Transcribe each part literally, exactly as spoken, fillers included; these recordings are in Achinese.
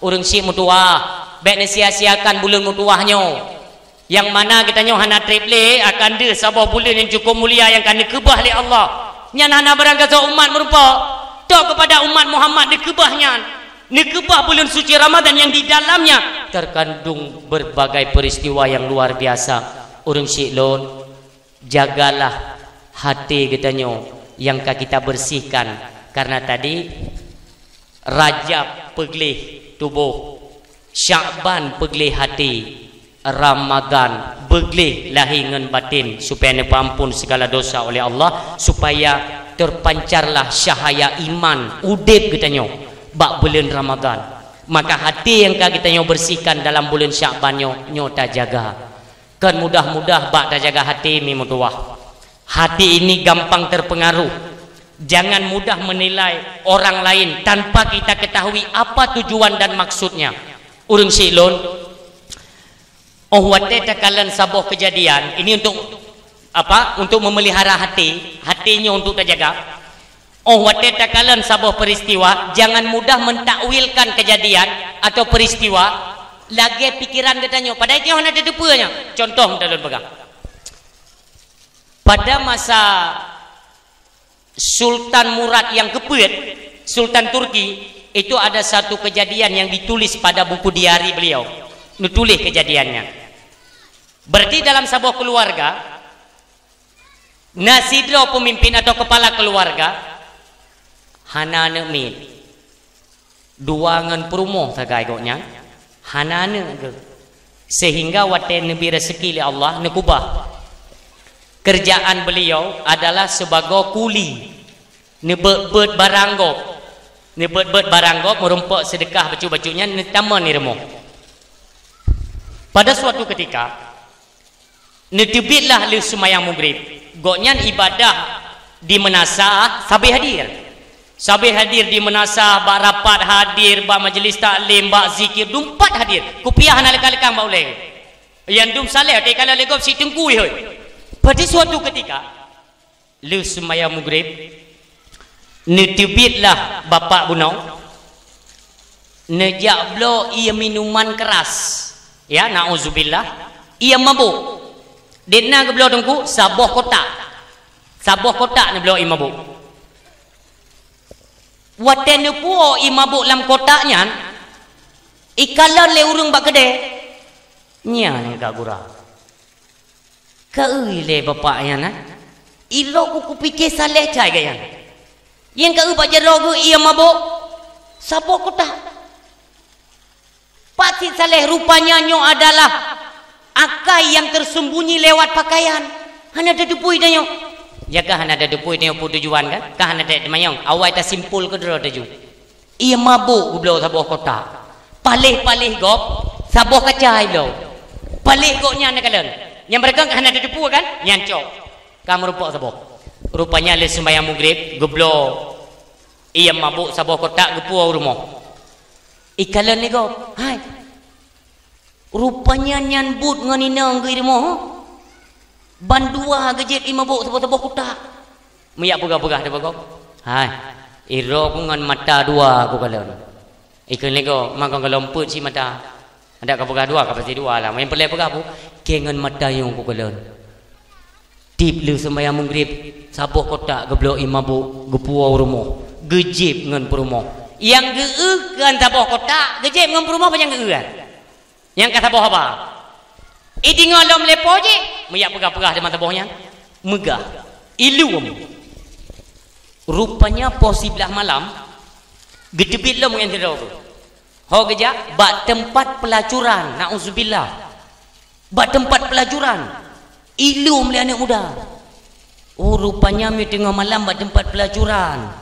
Ureuëng syiek meutuwah, bék neusia-siakan buleuen meutuwah nyoe. Nyang mana geutanyoe hana treb lé akan deuh saboh buleuen nyang cukup mulia nyang ka neukeubah lé Allah. Nyan hana barang gasoe umat meurumpok. Tok keupada umat Muhammad neukeubah nyan. Neukeubah buleuen suci Ramadan nyang di dalamnya terkandung berbagai peristiwa yang luar biasa. Ureuëng syiek lôn, jagalah hati geutanyoe nyang ka kita bersihkan. Karena tadi Rajab peugleh tuboh, Syakban peugleh hati, Ramadan beugleh lahé ngon batin, supaya neupeuampon segala dosa oleh Allah, supaya terpancarlah cahaya iman udeb geutanyoe bak buleuen Ramadan. Maka hati nyang ka geutanyoe bersihkan dalam buleuen Syakban nyoe, nyoe tajaga. Kon mudah-mudah bak tajaga hati mi meutuwah. Hati ini gampang terpengaruh. Jangan mudah menilai orang lain tanpa kita ketahui apa tujuan dan maksudnya. Ureuëng syiek lôn, oh watée takalon saboh kejadian, ini untuk apa? Untuk memelihara hati, hati nyoe untuk tajaga. Oh watée takalon saboh peristiwa, jangan mudah mentakwilkan kejadian atau peristiwa lagée pikiran geutanyoe. Padahai nyoe hana tateupeue nyoe. Contoh meutalon peugah. Pada masa Sultan Murad yang keupeuet, Sultan Turki, itu ada satu kejadian yang ditulis pada buku diari beliau. Neutuléh kejadiannya. Berarti dalam saboh keluarga, na sidroe pemimpin atau kepala keluarga hana aneuk miet. Dua ngon peurumoh sagai gobnyan, hana aneuk geuh. Sehingga watée neubi rezeki lé Allah, neukeubah. Kerjaan beliau adalah sebagai kuli, neubeuet-beuet barang gob. Neubeuet-beuet barang gob, meurumpok seudeukah bacut-bacut nyan, neutamong di rumoh. Pada suatu ketika, neuteubiet lah lheueh seumayang Maghrib. Gobnyan ibadah di meunasah sabe hadir. Sabe hadir di meunasah, bak rapat hadir, bak majlis taklim, bak zikir, dumpat hadir. Kupiah hana leukang-leukang bak ulée. Nyang dum saleh, teukalon lé gob si teungku hôi. Pada suatu ketika, lheueh seumayang Maghrib, neuteubiet lah bapak bunoe, neujak bloe ié minuman keras. Ya, nauzubillah, ié mabök. Dek na geubloe teungku, saboh kotak. Saboh kotak neubloe ié mabök. Watée neupuwoe ié mabök lam kotak nyan, ikalon lé ureuëng bak keudée, "Nyan ka gura. Ka eu lé bapak nyan, na? Ilok ku kupike saleh cai gaya. Nyang ka eu bak jaroe geuh ié mabök, saboh kotak." Pat cit saleh, rupanya nyoe adalah akai yang tersembunyi lewat pakaian. Hana tateupeue tanyoe. Ya ka hana tateupeue tanyoe peue tujuan kan? Ka hana teuteumanyong. Awai tasimpol keudroe taju. Ié mabök geubloe saboh kotak. Paléh-paléh gob, saboh kaca ibloe. Paléh gobnyan neukalon. Nyang barokon ka hana tateupeue kan? Nyan cok. Ka meurumpok saboh. Rupanya lheueh seumayang Maghrib, geubloe ié mabök saboh kotak geupuwoe u rumoh. Ikalon lé gob, "Hai, rupanya nyan buet ngon inong geuh i rumoh. Bandua geujieb ié mabök saboh-saboh kotak." Meujak peugah-peugah teuh bak gob, "Hai, iroe ku ngon mata dua kukalon." Ikheun lé gob, "Mangkong kalon peuet si mata. Adak kapeugah dua, ka pasti dua lah. Nyang peureulée peugah peue, kée ngon mata nyoe kukalon." Tieb lheueh seumayang Maghrib, saboh kotak geubloe ié mabök, geupuwoe u rumoh, geujieb ngon peurumoh. Nyang geu-eu kan saboh kotak, geujieb ngon peurumoh, pajan geu-eu kan? Nyang ka saboh haba. Ideungoe lom lé po jih, meujak peugah-peugah teuma saboh nyan. Meugah. Ilom. Rupanya poh siblaih malam, geuteubiet lom ngon sidroe. Ho geujak bak teumpat peulacuran, nauzubillah. Bak teumpat peulacuran. Ilom lé aneuk muda. Oh, rupanya mi teungoh malam bak teumpat peulacuran.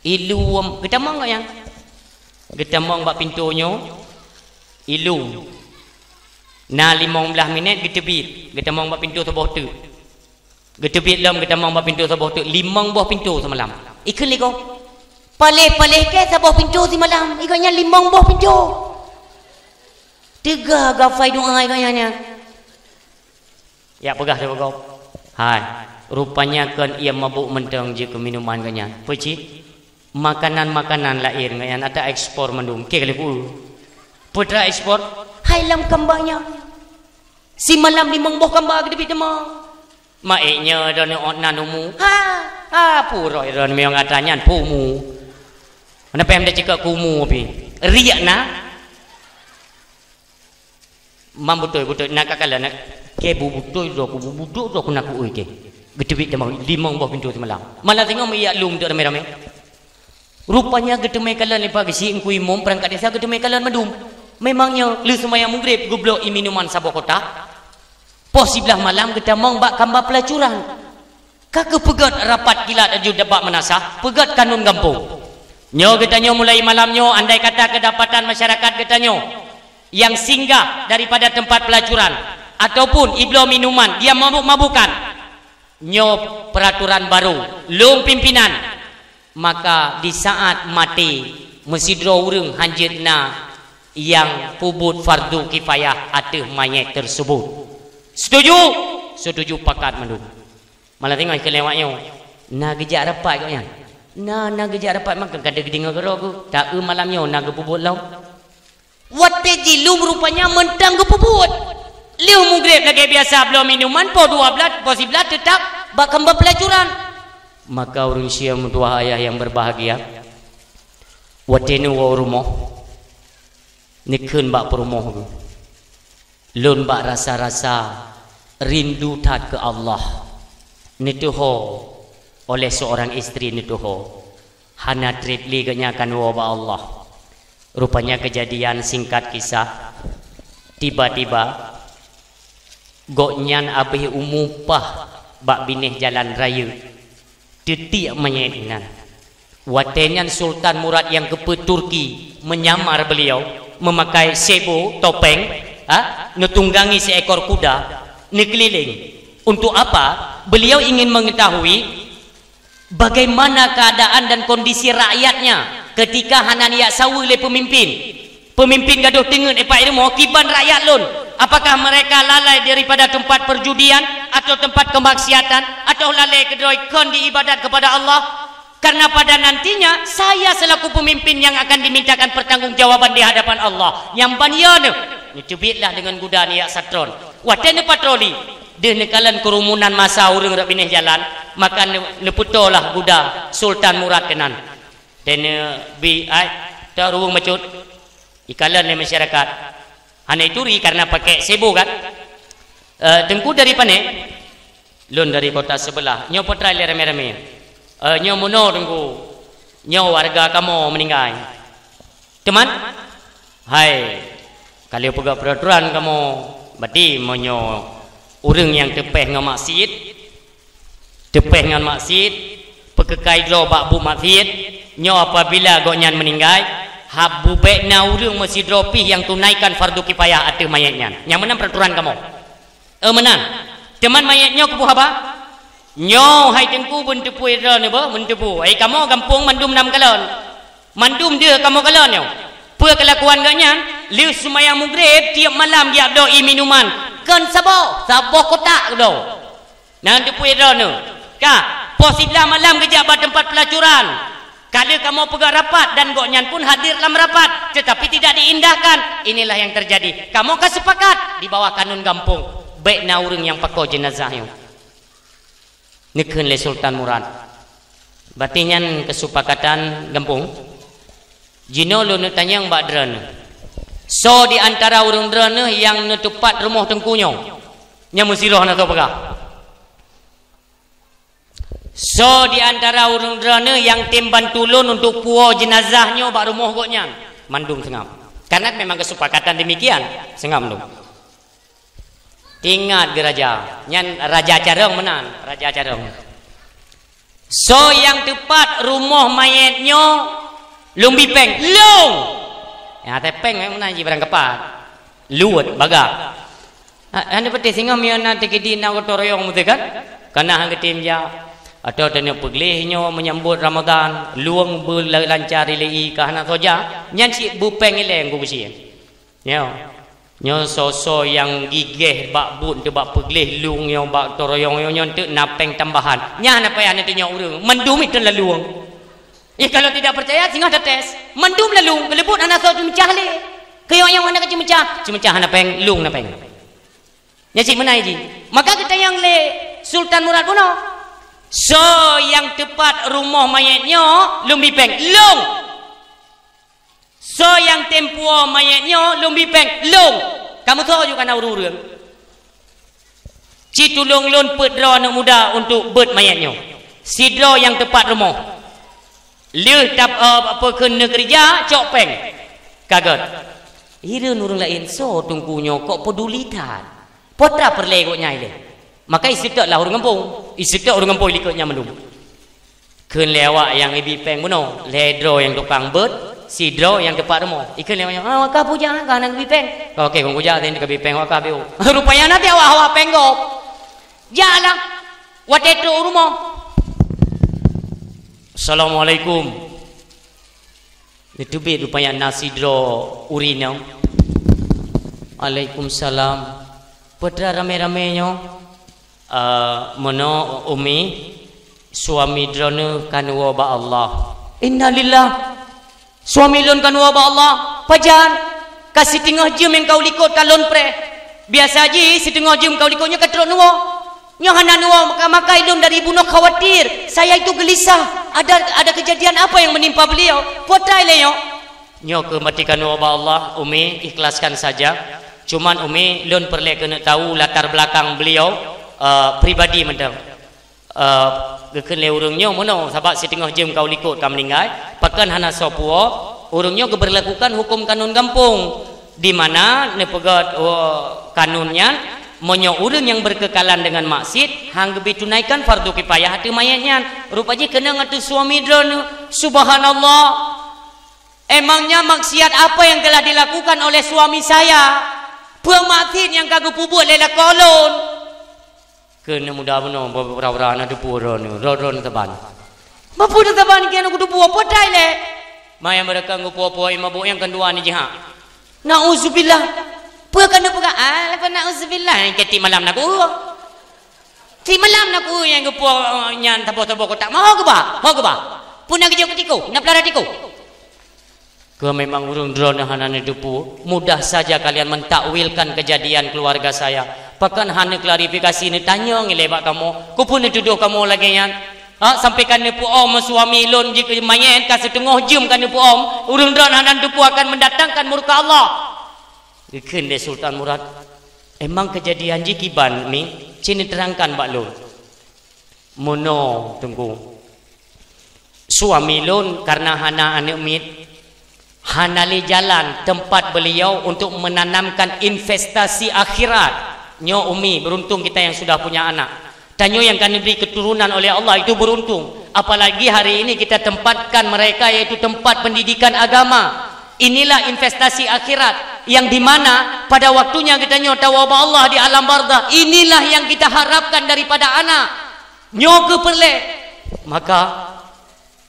Ilom, geutamong gobnyan. Geutamong bak pintoe nyoe. Ilom. Na limong blaih minét geuteubiet, geutamong bak pintoe saboh teuk. Geuteubiet lom geutamong bak pintoe saboh teuk, limong boh pintoe seumalam. Ikheun lé gob, "Paléh-paléh kée saboh pintoe simalam, ikheun nyan limong boh pintoe." Teuga gafai doa ikheun nyan. Jak peugah teuh bak gob, "Hai, rupanya kon ié mabök mantong jeuet keu minuman gobnyan. Peue cit? Makanan-makanan laén gobnyan ata ekspor mandum, kée ka lheueh ku-eu." Putra ekspor, hai lam kamba nyan. Simalam limong boh kamba geuteubiet teuma. Maék nyoe droeneuh ôt nan umu. Ha, ha, puroi droeneuh meunyoe gata nyan peue umu. Hana payah meucakap keu umu pih. Riek na. Mam beutôi-beutôi na ka kalon, na. Keu bu beutôi droe, ku bu budok droe, ku na ku ui keu. Geuteubiet teuma limong boh pintoe simalam. Malam singoh meuiyak lom deuek ramé-ramé. Rupanya geuteumé kalon lé Pak Geuchik, Teungku Imum, peurangkat desa geuteumé kalon mandum. Memang nyoe lheueh seumayang Maghrib geubloe ié minuman saboh kotak. Poh siblaih malam geutamong bak kamba peulacuran. Ka geupeugét rapat kilat laju bak meunasah, peugét kanun gampông. Nyoe geutanyoe mulai malam nyoe, andai kata keudapatan masyarakat geutanyoe nyang singgah daripada teumpat peulacuran ataupun ibloe minuman, dia mabuk-mabukan, nyoe peuraturan barô lôn pimpénan, maka di saat maté meusidroe ureuëng hanjeuet na nyang peubuet fardu kifayah ateueh manyét teuseubut. Setuju? Setuju pakat mandum. Malam singoh keu lewat nyoe, na geujak rapat gobnyan. Na, na geujak rapat maka ka deuh geudeungoe keudroe geuh. Ta-eu malam nyoe na geupeubuet lom. Watée jilom rupanya mantong geupeubuet. Lheueh Maghrib lagée biasa bloe minuman, poh dua blaih, poh siblaih teutap bak kamba peulacuran. Maka ureuëng syeh meutuwah ayah nyang berbahagia, watée neuwoe u rumoh, neukheun bak peurumoh geuh, lôn bak rasa-rasa rindu that keu Allah. Neutuho oleh seorang istri, neutuho. Hana treb lé geuhnyan ka neuwoe bak Allah. Rupanya keujadian, singkat kisah, tiba-tiba gobnyan abéh umu paih bak binéh jalan rayeuk, teutiek manyét inan. Watée nyan Sultan Murad nyang keupeue Turki meunyamar beuliau, meumakai sebo, topeng, ha, neutunggangi seekor kuda, neukeulileng. Untuk apa? Beliau ingin mengetahui bagaimana keadaan dan kondisi rakyatnya ketika hana neujak saweue lé peumimpin. Peumimpin gadôh teungeut, "Eh, Pak Ilmu, kiban rakyat lôn? Apakah mereka lalai daripada tempat perjudian atau tempat kemaksiatan, atau lalai keudroe kon diibadat kepada Allah? Karena pada nantinya saya selaku pemimpin yang akan dimintakan pertanggungjawaban di hadapan Allah." Nyang ban yo neuh, neuteubietlah deungon kuda neujak satron. Watée neupatroli, deuh neukalon keurumunan masa ureuëng rot binéh jalan, maka neu-, neupeutolah kuda Sultan Murad keunan. Teuneuk bi ai, teuruweueng bacut. Ikalon lé masyarakat. Hana ituri karena pakai sebo kan. Eh, Teungku dari pane? Lôn dari kota sebelah. Nyoe peutrai lé ramé-ramé. Eh, nyoe meunoe Teungku. Nyoe warga kamoe meuninggai. Teuma, hai, ka lheueh peugah peuraturan kamoe, berarti meunyoe ureuëng nyang teupéh ngon maksiet, teupéh ngon maksiet, peukeukai droe bak buet maksiet, nyoe apabila gobnyan meuninggai, hab bubek na ureuëng meusidroe pih nyang tunaikan fardu kifayah ateueh manyét nyan. Nyang meunan peuraturan kamoe. Eh, meunan. Teuma manyét nyoe keupeue haba? Nyoe hai Teungku beunteupue droeneuh beuh, beunteupue. Hai kamoe gampông mandum nam kalon. Mandum deuh kamoe kalon nyoe. Peue keulakuan gobnyan? Lheueh seumayang Maghrib tiep malam geujak bloe ié minuman. Kon saboh, saboh kotak bloe. Nyan teupue droeneuh. Ka, poh siblaih malam geujak bak teumpat peulacuran. Ka lheueh kamoe peugah rapat dan gobnyan pun hadir lam rapat, tetapi tidak diindahkan. Inilah yang terjadi. Kamoe ka sepakat di bawah kanun gampông, bék na ureuëng nyang pakoe jeunazah nyoe. Neukheun lé Sultan Murad. Berarti nyan kesepakatan gampông. Jinoe lôn neutanyong bak droeneuh. Soe di antara ureuëng droeneuh nyang neuteupat rumoh Teungku nyoe? Nyang meusiroh na soe peugah? Soe di antara ureuëng droeneuh nyang tem bantu lôn untuk puwoe jeunazah nyoe bak rumoh gobnyan? Mandum seungab. Karena memang kesepakatan demikian. Seungab lôn. Ingat geuh raja. Nyan raja carông meunan, raja carông. Soe nyang teupat rumoh manyét nyoe lôn bi péng? Lôn! Nyang até péng meunan jih barang keupat. Luwet, bagah. Ha, hana peuté singoh meunyoe na teukidi na gotong royong meuteugah. Kana han geutem jak. Atau teuneuk peugleh nyoe menyambut Ramadan, luweng beulanca rilei ka hana soe jak. Nyan cit bupéng ilée geugusie. Nyoe, nyoe soe-soe nyang gigéh bak buet teuh bak peugleh luweng nyoe bak gotong royong nyoe, nyoe teuk na péng tambahan. Nyan hana payah neutunyok ureuëng. Mandum itu lalueng. Eh, kalau tidak percaya, singoh tates. Mandum lalueng, keuleubut hana soe teumeucah lé. Keu nyoe nyang hana keuceumeucah, ceumeucah hana péng, lôn na péng. Nyan cit meunan jih. Maka geutanyong lé Sultan Murad bunoe, soe nyang teupat rumoh manyét nyoe lôn bi péng? Lôn! Soe nyang tem puwoe manyét nyoe lôn bi péng? Lôn! Kamoe soe ju kana ureuëng? Ci tulông lôn peuet droe aneuëk muda untuk beuet manyét nyoe. Sidroe nyang teupat rumoh. Lheueh tap-, eh, apa kheun neukeurija, cok péng. Ka gét. Hireuen ureuëng laén, soe teungku nyoe kok peuduli that? Peue teuma peureulée gobnyan ilée? Maka iseutôt lah ureuëng gampông. Iseutôt ureuëng gampông ilikot nyan mandum. Kheun lé awak nyang ibi péng bunoe, lhée droe nyang tukang beuet, sidroe nyang teupat rumoh. Ikheun lé awak nyan, "Ah, wakah peue jak, ka hana geubri péng." "Oke, kon kujak, teuka bi péng wakah biôh." Rupajih na awak-awak péng gob. Jaklah. Watée trok u rumoh. "Assalamualaikum." Neuteubiet rupajih na sidroe ureuëng inong. "Waalaikumsalam. Peue teuma ramé-ramé nyoe?" "Eh, meunoe, Umi, suami droeneuh ka neuwoe bak Allah." "Innalillah! Suami lôn ka neuwoe bak Allah? Pajan? Ka siteungoh jeuem nyang ka u likot ka lôn preh. Biasa jih siteungoh jeuem ka u likot nyoe ka trok neuwoe. Nyoe hana neuwoe, maka, maka ilôn dari bunoe khawatir. Saya itu gelisah. Ada, ada kejadian apa yang menimpa beliau? Peue teuma ilée nyoe?" "Nyoe keuh maté ka neuwoe bak Allah, Umi, ikhlaskan saja. Cuman Umi, lôn peureulée keuneuk tahu latar belakang beliau, eh, pribadi mantong." Eh, geukheun lé ureuëng nyoe meunoe, sabab siteungoh jeuem ka u likot ka meuninggai, pakon hana soe puwoe, ureuëng nyoe geubeurlakukan huköm kanun gampông, di mana neupeugét, oh, kanun nyan, meunyoe ureuëng nyang beurkeukalan deungon maksiet, han geubri tunaikan fardu kifayah ateueh manyét nyan, rupajih keunong ateueh suami droeneuh. Subhanallah! Emangnya maksiat apa yang telah dilakukan oleh suami saya? Peue maksiet nyang ka geupeubuet lé lakoe lôn? Keuneuk muda bunoe, bra-bra na teupeue droeneuh, droe-droe na saban. Bapu na saban keu na geuteupeue, peue teuma ilée? Ma nyang beureukan geupue-pue, mabök nyang keudua ni jihak. Nauzubillah. Peue ka neupeugah? Ah, leupah nauzubillah, nyang keu tiep malam na ku. Tiep malam na ku nyang geupue, eh, nyan saboh-saboh kotak. Ma ho geuba, ho geuba. Peue na geujok keu tiku, na peulara tiku. Keu memang ureuëng droeneuh hana neuteupeue, mudah saja kalian mentakwilkan kejadian keluarga saya. Pakon hana klarifikasi neutanyong ilée bak kamoe, keupeue neutudoh kamoe lagée nyan? Ha, sampai ka neupeuom suami lôn jih keu manyét ka siteungoh jeuem ka neupeuom, ureuëng droeneuh hana neuteupeue akan mendatangkan murka Allah. Geukheun lé Sultan Murad, "Emang kejadian jih kiban mi? Ci neuterangkan bak lôn." "Meunoe, Teungku. Suami lôn karena hana aneuëk miet, hana lé jalan tempat beliau untuk menanamkan investasi akhirat. Nyoe Umi, beruntung kita yang sudah punya anak. Tanyoe nyang ka neubri keturunan oleh Allah itu beruntung. Apalagi hari ini kita tempatkan mereka yaitu tempat pendidikan agama. Inilah investasi akhirat yang di mana pada waktunya geutanyoe tawoe bak Allah di alam barzakh. Inilah yang kita harapkan daripada anak." Nyoe keuh peureulée. Maka,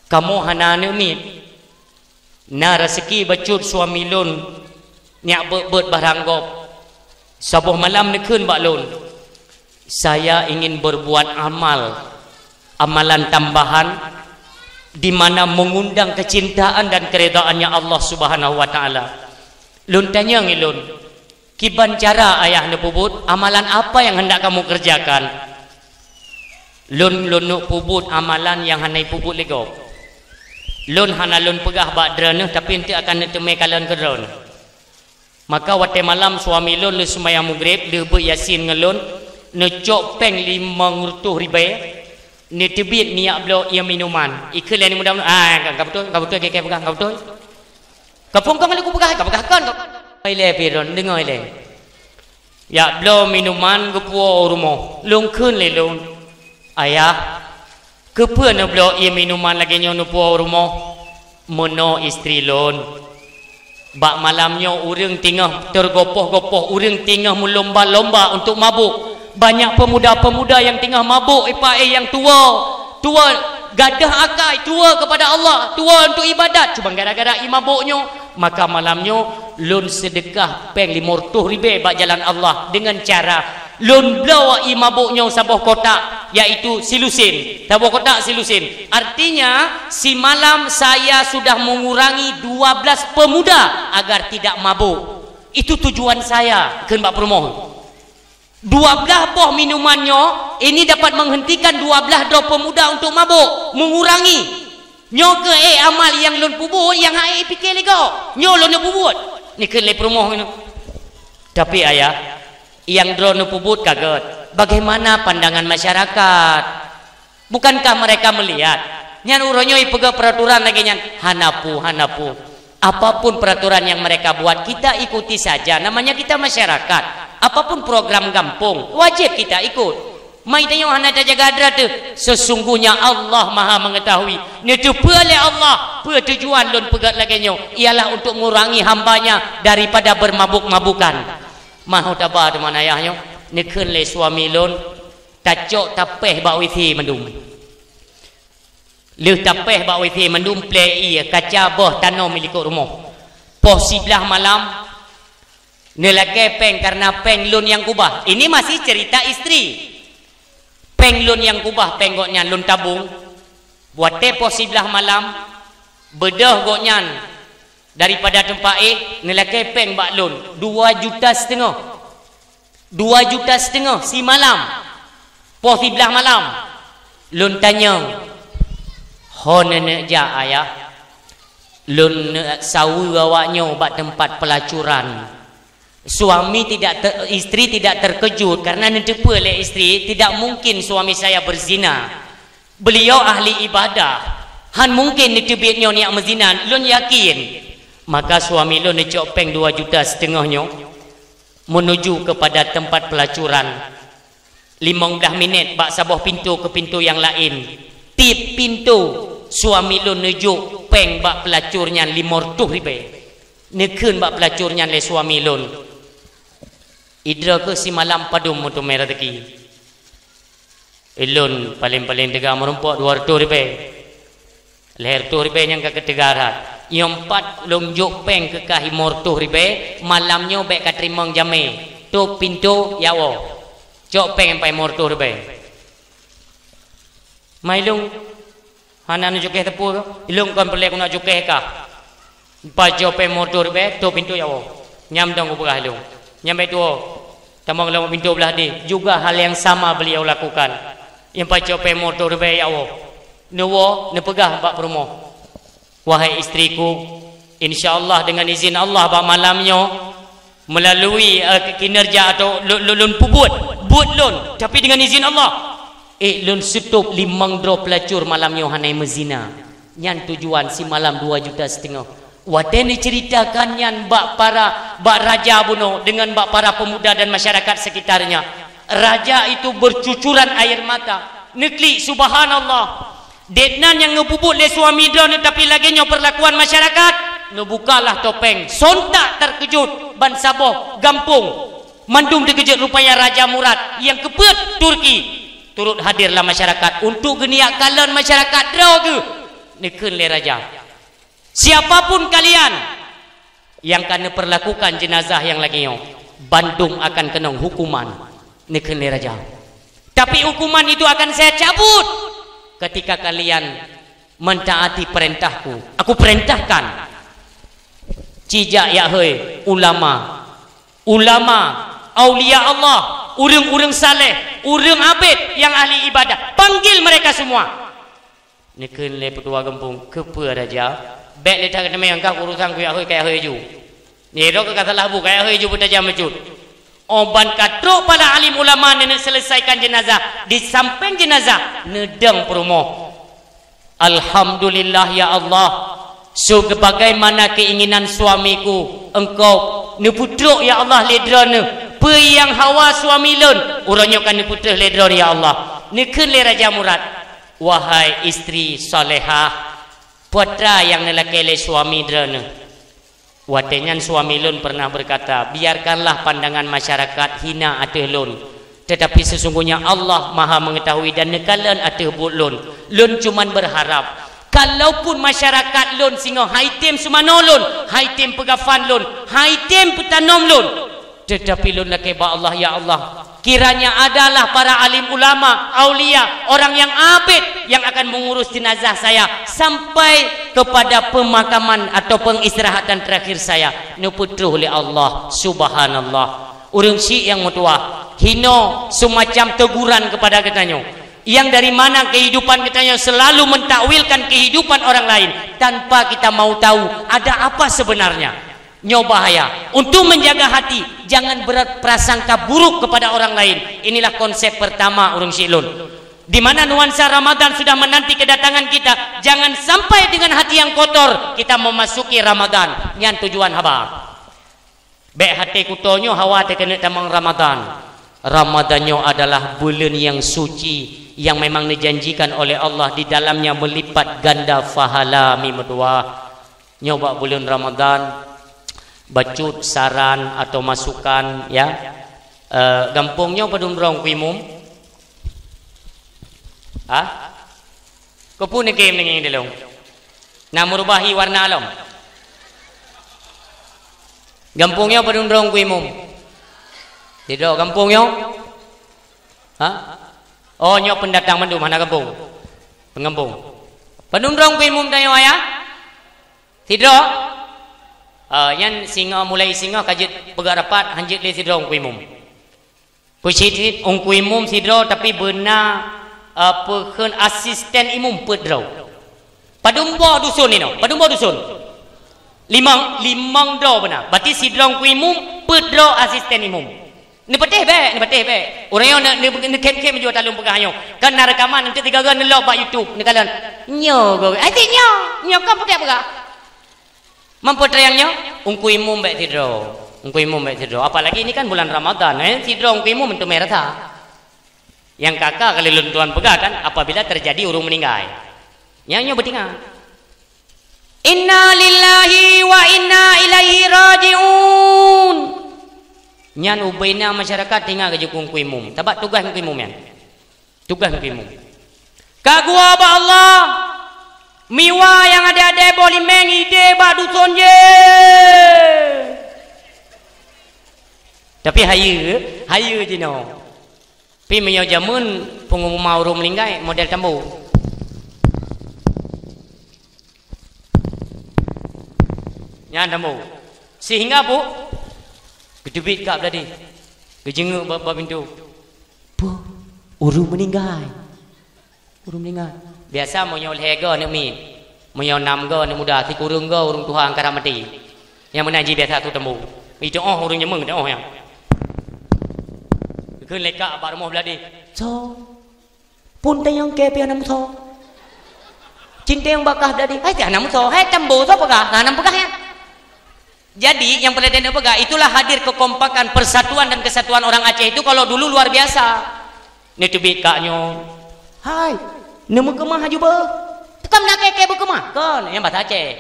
kamoe hana aneuëk miet. Na raseuki bacut suami lôn nyak beuet-beuet barang gob. Saboh malam neukheun bak lôn, "Saya ingin berbuat amal, amalan tambahan, di mana mengundang kecintaan dan keridhaannya Allah Subhanahu wa Ta'ala." Lôn tanyong ilôn, "Kiban cara ayah neupeubuet, amalan apa yang hendak kamu kerjakan?" "Lôn, lôn neuk peubuet amalan nyang hana ipeubuet lé gob. Lôn hana lôn peugah bak droeneuh, tapi eunteuk akan neuteumé kalon keu droeneuh." Maka watée malam suami lôn lheueh seumayang Maghrib, lheueh beuet Yasin ngon lôn, neucok péng limong reutôh ribée, neuteubiet neujak bloe ié minuman. Ikheun lé aneuk muda, "Ah, ka, ka beutôi, ka beutôi, keu, keu peugah, ka beutôi." Ka phon kon lé kupeugah, ka peugah kon. Ilée pih droeneuh, deungoe ilée. Jak bloe minuman geupuwoe u rumoh. Lôn kheun lé lôn, "Ayah, keupeue neubloe ié minuman lagée nyoe neupuwoe u rumoh?" "Meunoe istri lôn. Bak malam nyoe ureuëng teungoh teugopoh-gopoh, ureuëng teungoh meulomba-lomba untuk mabök. Banyak pemuda-pemuda nyang teungoh mabök, ipa éh nyang tuwoe. Tuwoe gadôh akai, tuwoe keupada Allah, tuwoe untuk ibadat. Cuman gara-gara ié mabök nyoe, maka malam nyoe lôn seudeukah péng limong reutôh ribée bak jalan Allah deungon cara lôn bloe ié mabök nyoe saboh kotak. yaitu silusin. Saboh kotak silusin. Artinya, simalam saya sudah mengurangi dua belas pemuda agar tidak mabuk. Itu tujuan saya, kheun bak peurumoh. Dua belas boh minuman nyoe, ini dapat menghentikan dua belas droe pemuda untuk mabuk, mengurangi. Nyoe keuh, eh, amal nyang lôn peubuet, nyang hana pike lé gob. Nyoe lôn peubuet. Neukheun lé peurumoh nyoe. Tapi, Ayah, nyang droeneuh peubuet ka gét. Bagaimana pandangan masyarakat? Bukankah mereka melihat? Nyan uroe nyoe ipeugah peraturan lagée nyan, hana peue, hana peue. Apapun peraturan yang mereka buat, kita ikuti saja. Namanya kita masyarakat. Apapun program gampông, wajib kita ikut. Mai tanyoe hana tajaga hadrat teuh. Sesungguhnya Allah Maha Mengetahui. Neuteupeue lé Allah, peue tujuan lôn peugét lagée nyoe, ialah untuk mengurangi hamba-Nya daripada bermabuk-mabukan. Maho taba teuma ayah nyoe, neukheun lé suami lôn, tacok tapéh bak WC mandum. Lheueh tapéh bak WC mandum, plée ié, kaca, boh tanom i likot rumoh. Poh siblaih malam, neulakée péng, karena péng lôn nyang kubah. Ini masih cerita istri. Péng lôn nyang kubah, péng gobnyan lôn tabong. Watée poh siblaih malam, beudôh gobnyan daripada teumpat éh, neulakée péng bak lôn, dua juta siteungoh. Dua juta siteungoh simalam. Poh siblaih malam. Lôn tanyong, "Ho neuneuk jak, Ayah?" Lôn neuk saweue awak nyoe bak teumpat pelacuran. Suami tidak ter-, istri tidak terkejut karena neuteupeue lé istri, tidak mungkin suami saya berzina. Beliau ahli ibadah. Han mungkin neuteubiet nyoe niat meuzina, lôn yakin. Maka suami lôn neucok péng dua juta siteungoh nyoe menuju kepada tempat pelacuran. Limong blaih minét bak saboh pintoe keu pintoe nyang laén. Tieb pintoe suami lôn neujok péng bak pelacur nyan limong reutôh ribée. Neukheun bak pelacur nyan lé suami lôn, "Idroe kheueh simalam padum meuteumé raseuki." "Ulôn paleng-paleng teuga meurumpok dua reutôh ribée." "Lhée reutôh ribée nyang ka keuteuga rhat. Nyoe pat lôn jok péng keu kah limong reutôh ribée, malam nyoe bék kateurimong jamé. Tôb pintoe, jak woe. Cok péng nyang pat limong reutôh ribée." "Ma ilôn hana neucukéh teupeu kah?" "Ilôn kon peureulée keuneuk cukéh kah. Pajoh péng limong reutôh ribée, tôb pintoe, jak woe. Nyan dong kupeugah ilôn. Nyan bék tuwoe. Tamong lam pintoe blah deh." Juga hal yang sama beliau lakukan. Nyang pajoh péng limong reutôh ribée, jak woe. Neuwoe, neupeugah bak peurumoh, "Wahai istriku, insya Allah dengan izin Allah bak malam nyoe, melalui, eh, kinerja atau lu-, lu-, lôn peubuet, buet lôn, tapi dengan izin Allah, éh lôn seutôb limong droe pelacur malam nyoe hana meuzina." Nyan tujuan simalam dua juta siteungoh. Watée neuceuritakan nyan bak para, bak raja bunoe deungon bak para pemuda dan masyarakat sekitarnya, raja itu bercucuran air mata. Neuklik, "Subhanallah! Dek nan nyang geupeubuet lé suami droeneuh, tapi lagée nyoe perlakuan masyarakat?" Neubukalah topeng, sontak terkejut bansaboh gampông. Mandum teukeujot, rupanya Raja Murad nyang keupeuet Turki turut hadir lam masyarakat untuk geuniyak kalon masyarakat droe geuh. Neukheun lé raja, "Siapapun kalian yang ka neupeurlakukan jeunazah nyang lagée nyoe, bandum akan keunong hukuman," neukheun lé raja. "Tapi hukuman itu akan saya cabut ketika kalian mentaati perintahku. Aku perintahkan, cijak jak hôi ulama, ulama, aulia Allah, ureuëng-ureuëng saleh, ureuëng abed nyang ahli ibadah, panggil mereka semua." Neukheun lé peutua gampông, "Keupeue raja? Bék lé that teumé angkat urosan ku, jak hôi, kajak hôi ju. Nyoe droe ka salah bu, kajak hôi ju beutajam bacut." Óh ban ka trok para alim ulama neuneuk seuleusaikan jeunazah, di sampéng jeunazah neudong peurumoh, "Alhamdulillah ya Allah, sebagaimana keinginan suamiku, Engkau neupeutrok ya Allah lé droeneuh peue nyang hawa suami lôn, uroe nyoe ka neupeutrok lé droeneuh ya Allah." Neukheun lé Raja Murad, "Wahai istri salehah, peue atra nyang neulakée lé suami droeneuh?" Watée nyan suami lôn pernah berkata, "Biarkanlah pandangan masyarakat hina ateueh lôn, tetapi sesungguhnya Allah Maha Mengetahui dan neukalon ateueh buet lôn. Lôn cuman berharap, kalaupun masyarakat lôn singoh han item seumanoe lôn, han item peugafan lôn, han item peutanom lôn, tetapi lôn lakée bak Allah, ya Allah, Kiranya adalah para alim ulama, aulia, orang yang abid yang akan mengurus jenazah saya sampai kepada pemakaman atau pengistirahatan terakhir saya. Neupeutroh lé Allah, subhanallah. Ureuëng syiek nyang meutuwah, hino semacam teguran kepada geutanyoe. Yang dari mana kehidupan geutanyoe selalu mentakwilkan kehidupan orang lain tanpa kita mau tahu ada apa sebenarnya. Nyoe bahaya. Untuk menjaga hati, jangan berprasangka buruk kepada orang lain. Inilah konsep pertama ureuëng syiek lôn. Di mana nuansa Ramadan sudah menanti kedatangan kita, jangan sampai dengan hati yang kotor kita memasuki Ramadan. Nyan tujuan haba. Bék até kuto nyoe hawa teuh keuneuk tamong Ramadan. Ramadan nyoe adalah buleuen nyang suci yang memang dijanjikan oleh Allah, di dalamnya melipat ganda pahala mi meutuwah. Nyoe bak buleuen Ramadan, bacut saran atau masukan, ya. Eh, gampông nyoe padum droe Teungku Imum? Ha? Keupeue neugém ngieng dilông? Na meurubahi warna lom? Gampông nyoe padum droe Teungku Imum? Sidroe gampông nyoe? Ha? Oh, nyoe pendatang mandum hana gampông. Penggampông. Padum droe Teungku Imum tanyoe ayah? Sidroe? Ah, nyan singoh, mulai singoh ka jeuet peugah rapat, han jeuet lé sidroe Teungku Imum. Peucit-cit Teungku Imum sidroe, tapi beuna, ah, peue kheun asisten imum peuet droe. Padum boh dusun inoe? Padum boh dusun? Limong, limong droe beuna. Berarti sidroe Teungku Imum, peuet droe asisten imum. Neupatéh bék, neupatéh bék. Ureuëng nyoe ne-, ne-, neukhém-khém jua taleueng peugah nyoe. Kan na reukaman, nanti tiga gön neulok bak YouTube, neukalon. Nyoe goe. Ai, cit nyoe. Nyoe kon peuget peugah. Mampu teureung nyoe, Teungku Imum bék sidroe. Teungku Imum bék sidroe. Apalagi ini kan bulan Ramadan, eh, sidroe Teungku Imum teumé rasa. Nyang ka-ka kali lôn tuan peugah kan, apabila terjadi ureuëng meuninggai. Nyang nyoe beutingat. Inna lillahi wa inna ilaihi raji'un. Nyan ubena masyarakat teuingat keu Teungku Imum. Sabab tugaih Teungku Imum nyan. Tugaih Teungku Imum. Ka geuwoe bak Allah, miwa nyang adé-adé boh limeng idéh bak duson jih. Tapi hayeue, hayeue jinoe. Pi meunyoe jameun peungumuman ureuëng meuninggai model tambo. Nyan tambo. Sehingga, Bu, geuteubiet kak Beuladi. Geujeungeuk bak, bak pintoe. Peue? Ureuëng meuninggai. Ureuëng meuninggai. Biasa meunyoe lhée goe aneuk miet. Meunyoe nam goe aneuk muda, sikureueng goe ureuëng tuha nyang karab maté. Nyang meunan jih biasa su tambo. Iteu'oh ureuëng jameun, teu'oh nyan. Geukheun lé kak bak rumoh Beuladi. Soe? Phon tanyong kée pih hana musoe. Cinteng bak kah Beuladi, hai teuh hana musoe, hai tambo soe peugah, hana peugah nyan. Jadi, nyang peureulée tapeugah, itulah hadir kekompakan, persatuan dan kesatuan orang Aceh itu kalau dulu luar biasa. Neuteubiet kak nyoe, hai, neumeukeumah aju beuh. Tukang na kée-kée beukeumah, kon, nyang bahasa Aceh.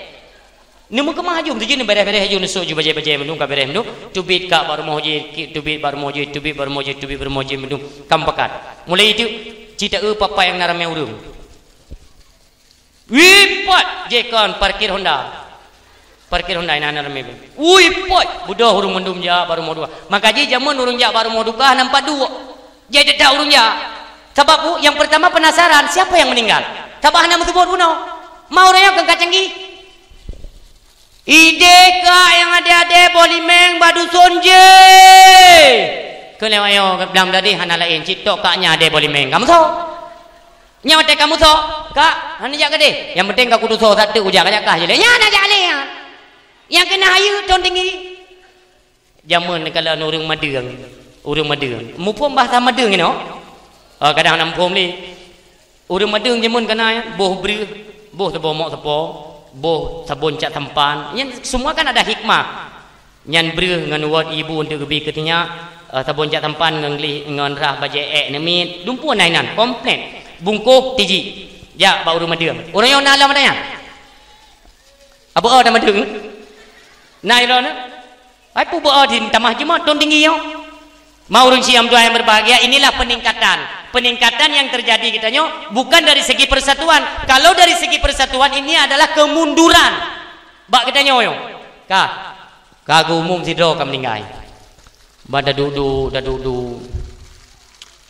Neumeukeumah aju, meuteujeut neubereh-bereh aju, neusok aju bajée-bajée mandum ka bereh mandum. Teubiet kak bak rumoh jih, ki-, teubiet bak rumoh jih, teubiet bak rumoh jih, teubiet bak rumoh jih mandum. Ka meupakat. Mulai itu, ci taeu papa nyang na ramé ureuëng. Wih, pot! Jih kon parkir Honda. Parkir Honda nyang na ramé. Wih, pot! Beudôh ureuëng mandum jak bak rumoh duka. Maka jih jameun ureuëng jak bak rumoh duka hana meupat duek. Jai that-that ureuëng jak. Sabab, Bu, nyang peurtama penasaran, siapa yang meninggal? Sabab hana meuseubut bunoe. Ma ureuëng nyoe keu ka canggih. Idéh kak nyang adé-adé boh limeng bak duson jih. Keu lewat nyoe, blang tadi hana laén, cit tok kak nyan adé boh limeng. Ka musoe. Nyoe watée ka musoe, kak, hana jak keudeh. Nyang penting ka kutusoe satu uja ka jak kah jih lé. Nyan na jak lé nyan. Nyang keuneuk hayeue thon tinggi. Jameun neukalon ureuëng madeueng, ureuëng madeueng. Muphom bahasa madeueng inoe? Ah, kadang hana muphom lé. Ureuëng madeueng jameun ka na, boh breueh, boh saboh mok sapo, boh sabon cat sampan. Nyan semua kan ada hikmah. Nyan breueh ngon uwot ibu untuk geubi keu teunyak, eh, sabon cat sampan ngon gleh, ngon rhah bajée ék aneuk miet. Dumpeue na inan, komplit. Bungkôh tiji. Jak bak ureuëng madeueng. Ureuëng nyoe na lam ata nyan? Abah na madeueng? Na ilôn? Ai peubeuet di tamah jeumot thon tinggi nyoe. Ma ureuëng syiek nyang berbahagia, inilah peningkatan. Peningkatan yang terjadi geutanyoe bukan dari segi persatuan. Kalau dari segi persatuan, ini adalah kemunduran. Bak geutanyoe nyoe. Ka. Ka geuumum sidroe ka meuninggai. Ban taduek-duek, taduek-duek.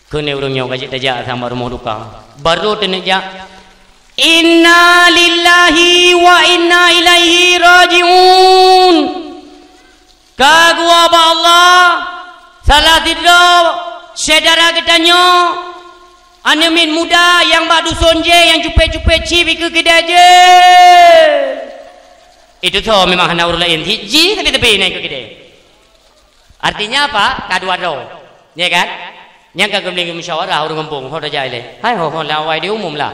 Keuneuk ureuëng nyoe ka jeuet tajak sang bak rumoh duka. Barô teuneuk jak, "Inna lillahi wa inna ilaihi raji'un." Ka geuwoe bak Allah, salah sidroe syedara geutanyoe, aneuk miet muda nyang bak duson jéh nyang cupet-cupet chip ikeue keudè jéh. Itu tho memang hana ureuëng laén, jih tapi-tapi na ikeue keudè. Artinya apa? Ka dua droe. Ya kan? Nyang ka geumeulieng musyawarah ureuëng gampông, ho tajak ilée. Hai ho, ho lawai di umum lah.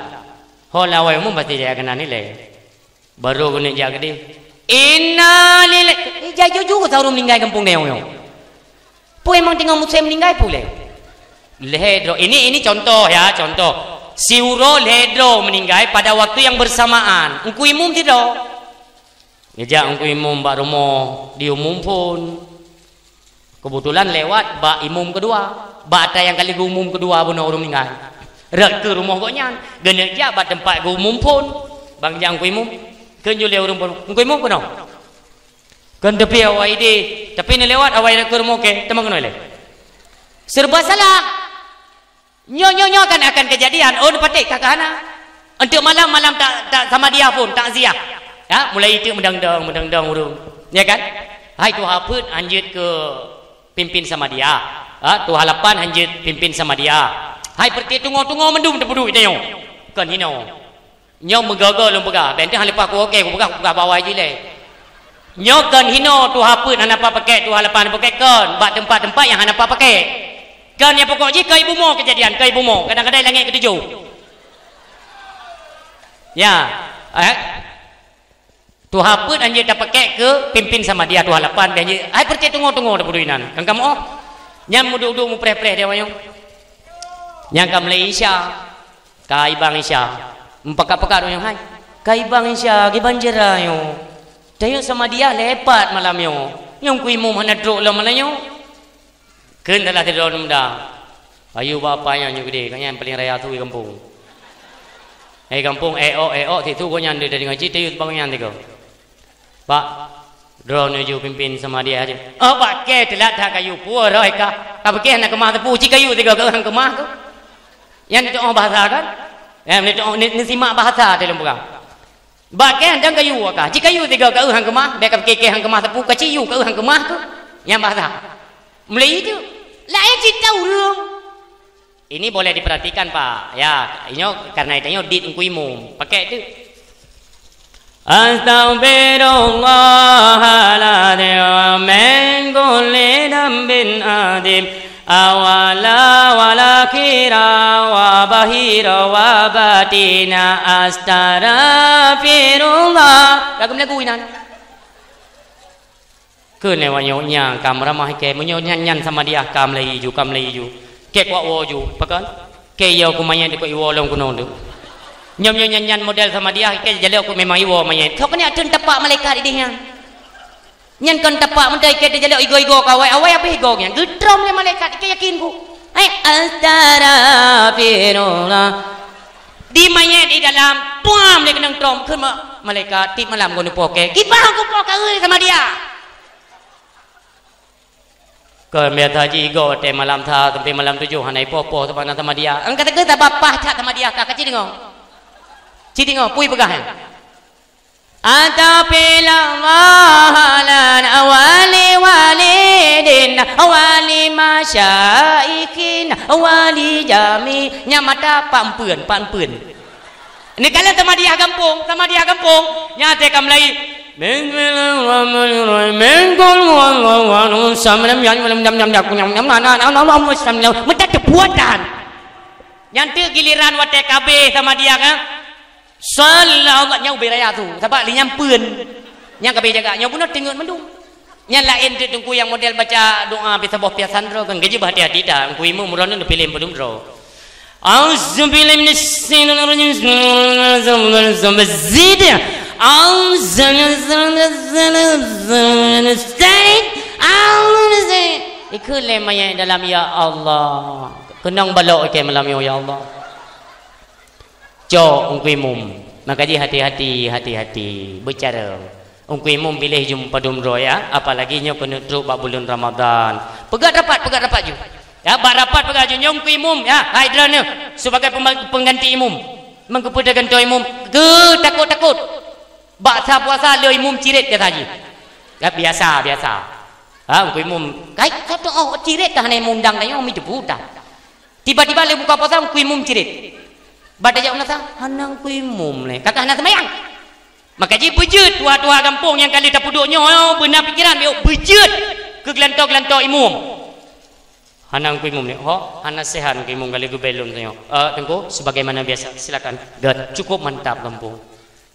Ho lawai umum pasti jaya keunan ilée. Barô geuneuk jak keudeh. Inna lillahi. Eh, jai juju keu ureuëng meuninggai gampông nyoe. Peue emang teungoh musém meuninggai pulé? Lhée droe. Ini, ini contoh ya, contoh. Siuroe lhée droe meuninggai pada waktu yang bersamaan. Engku imum sidroe. Geujak engku imum bak rumoh, diumum phon. Keubeutulan lewat bak imum keudua. Bak ata nyang ka lheueh geuumum keudua bunoe ureuëng meuninggai. Rot keu rumoh gobnyan, geuneuk jak bak teumpat geuumum phon. Ban jak engku imum. Kheun ju lé ureuëng phon, "Engku imum keunoe." Kheun teupiôh awai idéh, tapi neulewat awai rot keu rumoh kèe, teuma keunoe lé. Serba salah. Nyoe, nyoe, nyoe kan akan kejadian. Oh, neupatéh ka, ka hana. Untuk malam, malam tak, tak samadiyah phon, takziah. Ya, mulai itu meudang-dang, meudang-dang ureuëng. Ya kan? Hai tuha peuet hanjeuet keu pimpin samadiyah. Ha, tuha lapan hanjeuet pimpin samadiyah. Hai peureté tungoe-tungoe mandum teupeuduek tanyoe. Kon hinoe. Nyoe meugoe-goe lôn peugah, bèk teuh hana leupah kuwoe kèe, kupeugah, kupeugah bak awai jih lé. Nyoe kon hinoe tuha peuet hana pat pakék, tuha lapan pakék kon, bak teumpat-teumpat nyang hana pat pakék. Kon nyang pokok jih keu ibu mo keujadian, keu ibu mo, kadang-kadang langét keutujôh. Ya, eh. Tuha peuet hanjeuet tapakék keu pimpin samadiyah tuha lapan, bèk hanjeuet, hai peureté tungoe-tungoe tapeuduek inan. Kan kamoe, oh. Nyan meuduek-duek mupreh-preh di awak nyoe. Nyang ka mulai Isya. Ka ibang Isya. Meupakat-pakat ureuëng hai. Ka ibang Isya, kiban jera nyoe. Tanyoe samadiyah lepat malam nyoe. Nyang ku imum hana trok lom malam nyoe. Kheun salah sidroe aneuk muda. Ayue bak apa nyoe, nyoe keudeh, ka nyan paléng raya su di gampông. Eh, gampông, eh, ok, eh, ok, sisu gobnyan deh, dari ngaji, tayue bak nyan tiga. Pak, droeneuh ju pimpin samadiyah aja. Oh, Pak, kèe teulat that kayue, peue roh ka. Ka pike hana keumah teupeu, ci kayue tiga keu han keumah tu. Nyan neuteu'oh bahasa kan? Nyan neuteu'oh, ne-, neusimak bahasa dalam peugah. Bak kèe han dang kayue ka. Ci kayue tiga keu han keumah, bèk ka pike kèe han keumah teupeu, ka ci yue keu han keumah tu. Nyan bahasa. Mulai itu, laén cit ureuëng. Ini boleh diperhatikan, Pak. Ya, inyoe karena itu nyoe dit engku imum. Pakai tu. Astaghfirullahaladzim min kulli dambin adim. Awala wala kira wa bahira wa batina. Astaghfirullah. Lagu-lagu inan. Keuneuk awak nyoe nyang ka meuramah ikei, meunyoe nyan, nyan samadiyah ka meulaju, ka meulaju. Kèe kuak woe ju, pakon? Kèe yo keu manyét dikot iwoe lom keunoe tu. Nyoe, nyoe nyan, nyan model samadiyah, ikei jalok keu memang iwoe manyét. Soe keuneuk ateueh tapak malaikat idéh nyan. Nyan kon tapak meudai ikei jalok igoe-igoe keu awai, awai habéh igoe nyan. Geutrom lé malaikat, ikei yakin ku. Hai, astaghfirullah. Di manyét di dalam, puam lé keunong trom, kheun ma-, malaikat, tiep malam keuneuk poh kèe. Kiban kupoh kèe, samadiyah. Kon biasa jigoe watèe malam sa sampai malam tujoh hana ipoh-poh sabab na samadiyah. Angkat ke sabab paih that samadiyah ka, ka ci deungoe. Ci deungoe, peue ipeugah nyan. Astaghfirullah lana wa li walidina wa li masyaikhina wa li jami. Nyan mata pak empeuen, pak empeuen. Ni kala samadiyah gampông, samadiyah gampông. Nyan teuka mulai. Bismillahirrahmanirrahim. Min qul huwallahu ahad. Samlam yan lam jam jam jak nyam nyam na na na na na samlam. Meuta teupuatan. Nyan teuk giliran watèe ka abéh samadiyah kan. Sallallahu nyan ubé raya su. Sabab lé nyan peuen. Nyan ka abéh jaga. Nyoe bunoe teungeut mandum. Nyan laén teuk teungku nyang model baca doa pih saboh piasan droe kan, geujeuet beuhati-hati that, Teungku Imum droeneuh neupiléh padum droe. Auzubillahi minasyaitonirrajim. Zid. Auzubillahi. Ikheun lé manyét dalam, ya Allah. Keunong balok ikei malam nyoe, ya Allah. Cok Teungku Imum. Maka jih hati-hati, hati-hati beucara. Teungku Imum piléh ju padum droe ya, apalagi nyoe keuneuk trok bak buleuen Ramadhan. Peugah rapat, peugah rapat ju. Ya, bak rapat peugah, "Nyoe Teungku Imum, ya, hai droeneuh sebagai pema-, pengganti imum." Meukeupeu teugantoe imum, geutakot-takot. Bak sa puasa le imum cirit ka saji. Ya, biasa, biasa. Ha, Teungku Imum, kai, satu oh cirit ka hana imum dang tanyoe mi teupeu dah. Tiba-tiba le buka puasa Teungku Imum cirit. Bak tajak u nasa, hana Teungku Imum le. Ka ka hana seumayang. Maka jih beujeuet tuha-tuha gampông nyang ka lheueh tapeuduek nyoe, beuna pikeran, miyueb beujeuet keu geulantoe-geulantoe imum. Hana Teungku Imum nyoe, ho, hana seuhat Teungku Imum ka lheueh geubri lôn nyoe. Eh, Teungku, sebagaimana biasa, silakan. Gèt, cukup mantap gampông.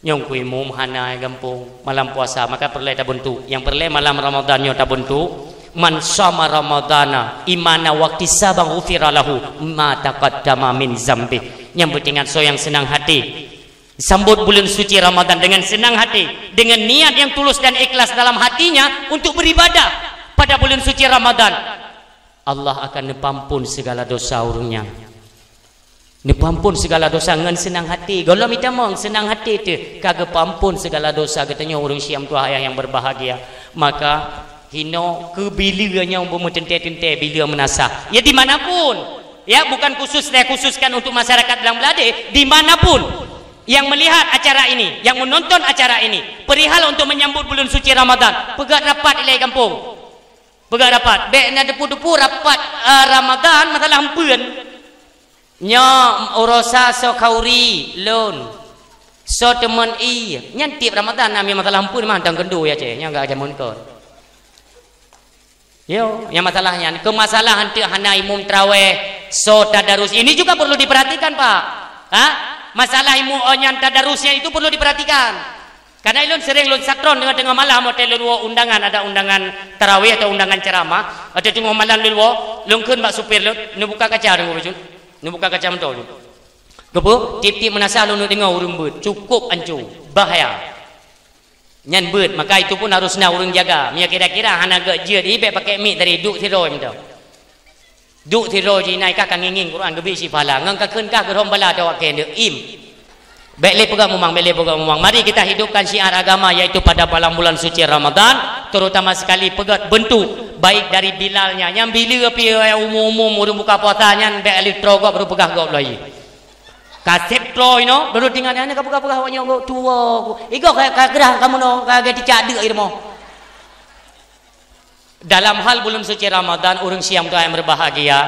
Nyoe Teungku Imum hana gampông, malam puasa, maka peureulèe tabuntu. Nyang peureulèe malam Ramadan nyoe tabuntu. "Man shoma Ramadana imana wahtisaban ghufira lahu ma taqaddama min zambih." Nyang peuingat soe nyang seunang hati. Sambot buleuen suci Ramadan dengan senang hati, dengan niat yang tulus dan ikhlas dalam hatinya untuk beribadah pada buleuen suci Ramadan. Allah akan neupeuampon segala dosa ureueng nyan. Neupeuampon segala dosa ngon senang hati. Gohlom itamong senang hati teuh ka geupeuampon segala dosa geutanyoe ureueng Syiah tuha ayah nyang berbahagia. Maka hino keu bileue nyoe beumeuteuntèe-teuntèe bileue meunasah. Ya, di mana pun. Ya, bukan khusus saya khususkan untuk masyarakat Blang Bladeh, di mana pun. Yang melihat acara ini, yang menonton acara ini, perihal untuk menyambut bulan suci Ramadan, peugah rapat ilèe gampông. Peugah rapat. Bèk na depu-depu rapat, eh, Ramadan masalah empeuen. Nyoe urosa soe khauri lôn. Soe teumon ie. Nyan tiep Ramadan na mi masalah empeuen mah dang keundo ya ceh. Nyan gak jameun kon. Yo, nyang masalah nyan, keu masalah hanteuk hana imum traweh, soe tadarus. Ini juga perlu diperhatikan, Pak. Ha? Masalah imum, oh, nyan tadarus nyan itu perlu diperhatikan. Karena ilôn sering lôn satron teungoh-teungoh malam, watèe lôn woe undangan, ada undangan tarawih atau undangan ceramah, watèe teungoh malam lôn woe, lôn kheun bak supir lôn, "Neubuka kaca deungoe bacut. Neubuka kaca moto jih." Keupeue? Tiep-tiep meunasah lôn deungoe ureueng beuet, cukup anco, bahaya. Nyan beuet, maka itu pun harus na ureueng jaga. Meunyo kira-kira hana gèt jeuet, ibèk pakai mik tadi, duek sidroe mantong. Duek sidroe jih inan kah ka ngieng-ngieng Quran geubi cit pahala. Ngon ka kheun kah geurhom bala tawakén deuk im. Bèk lé peugah mumang, bèk lé peugah mumang. Mari kita hidupkan syiar agama, yaitu pada malam bulan suci Ramadan, terutama sekali peugah bentuk, baik dari bilalnya. Nyang bileue pih umum-umum ureueng buka puasa nyan bèk lé trok gob, baru peugah gob lom. Ka sép troh inoe, lôn ingat nyan ka peugah-peugah awak nyoe tuwoe ku. Igoe ka, ka geurah kamoe nyoe, ka geuticak deuk i rumoh. Dalam hal bulan suci Ramadan, ureueng Syiah tuha nyang berbahagia,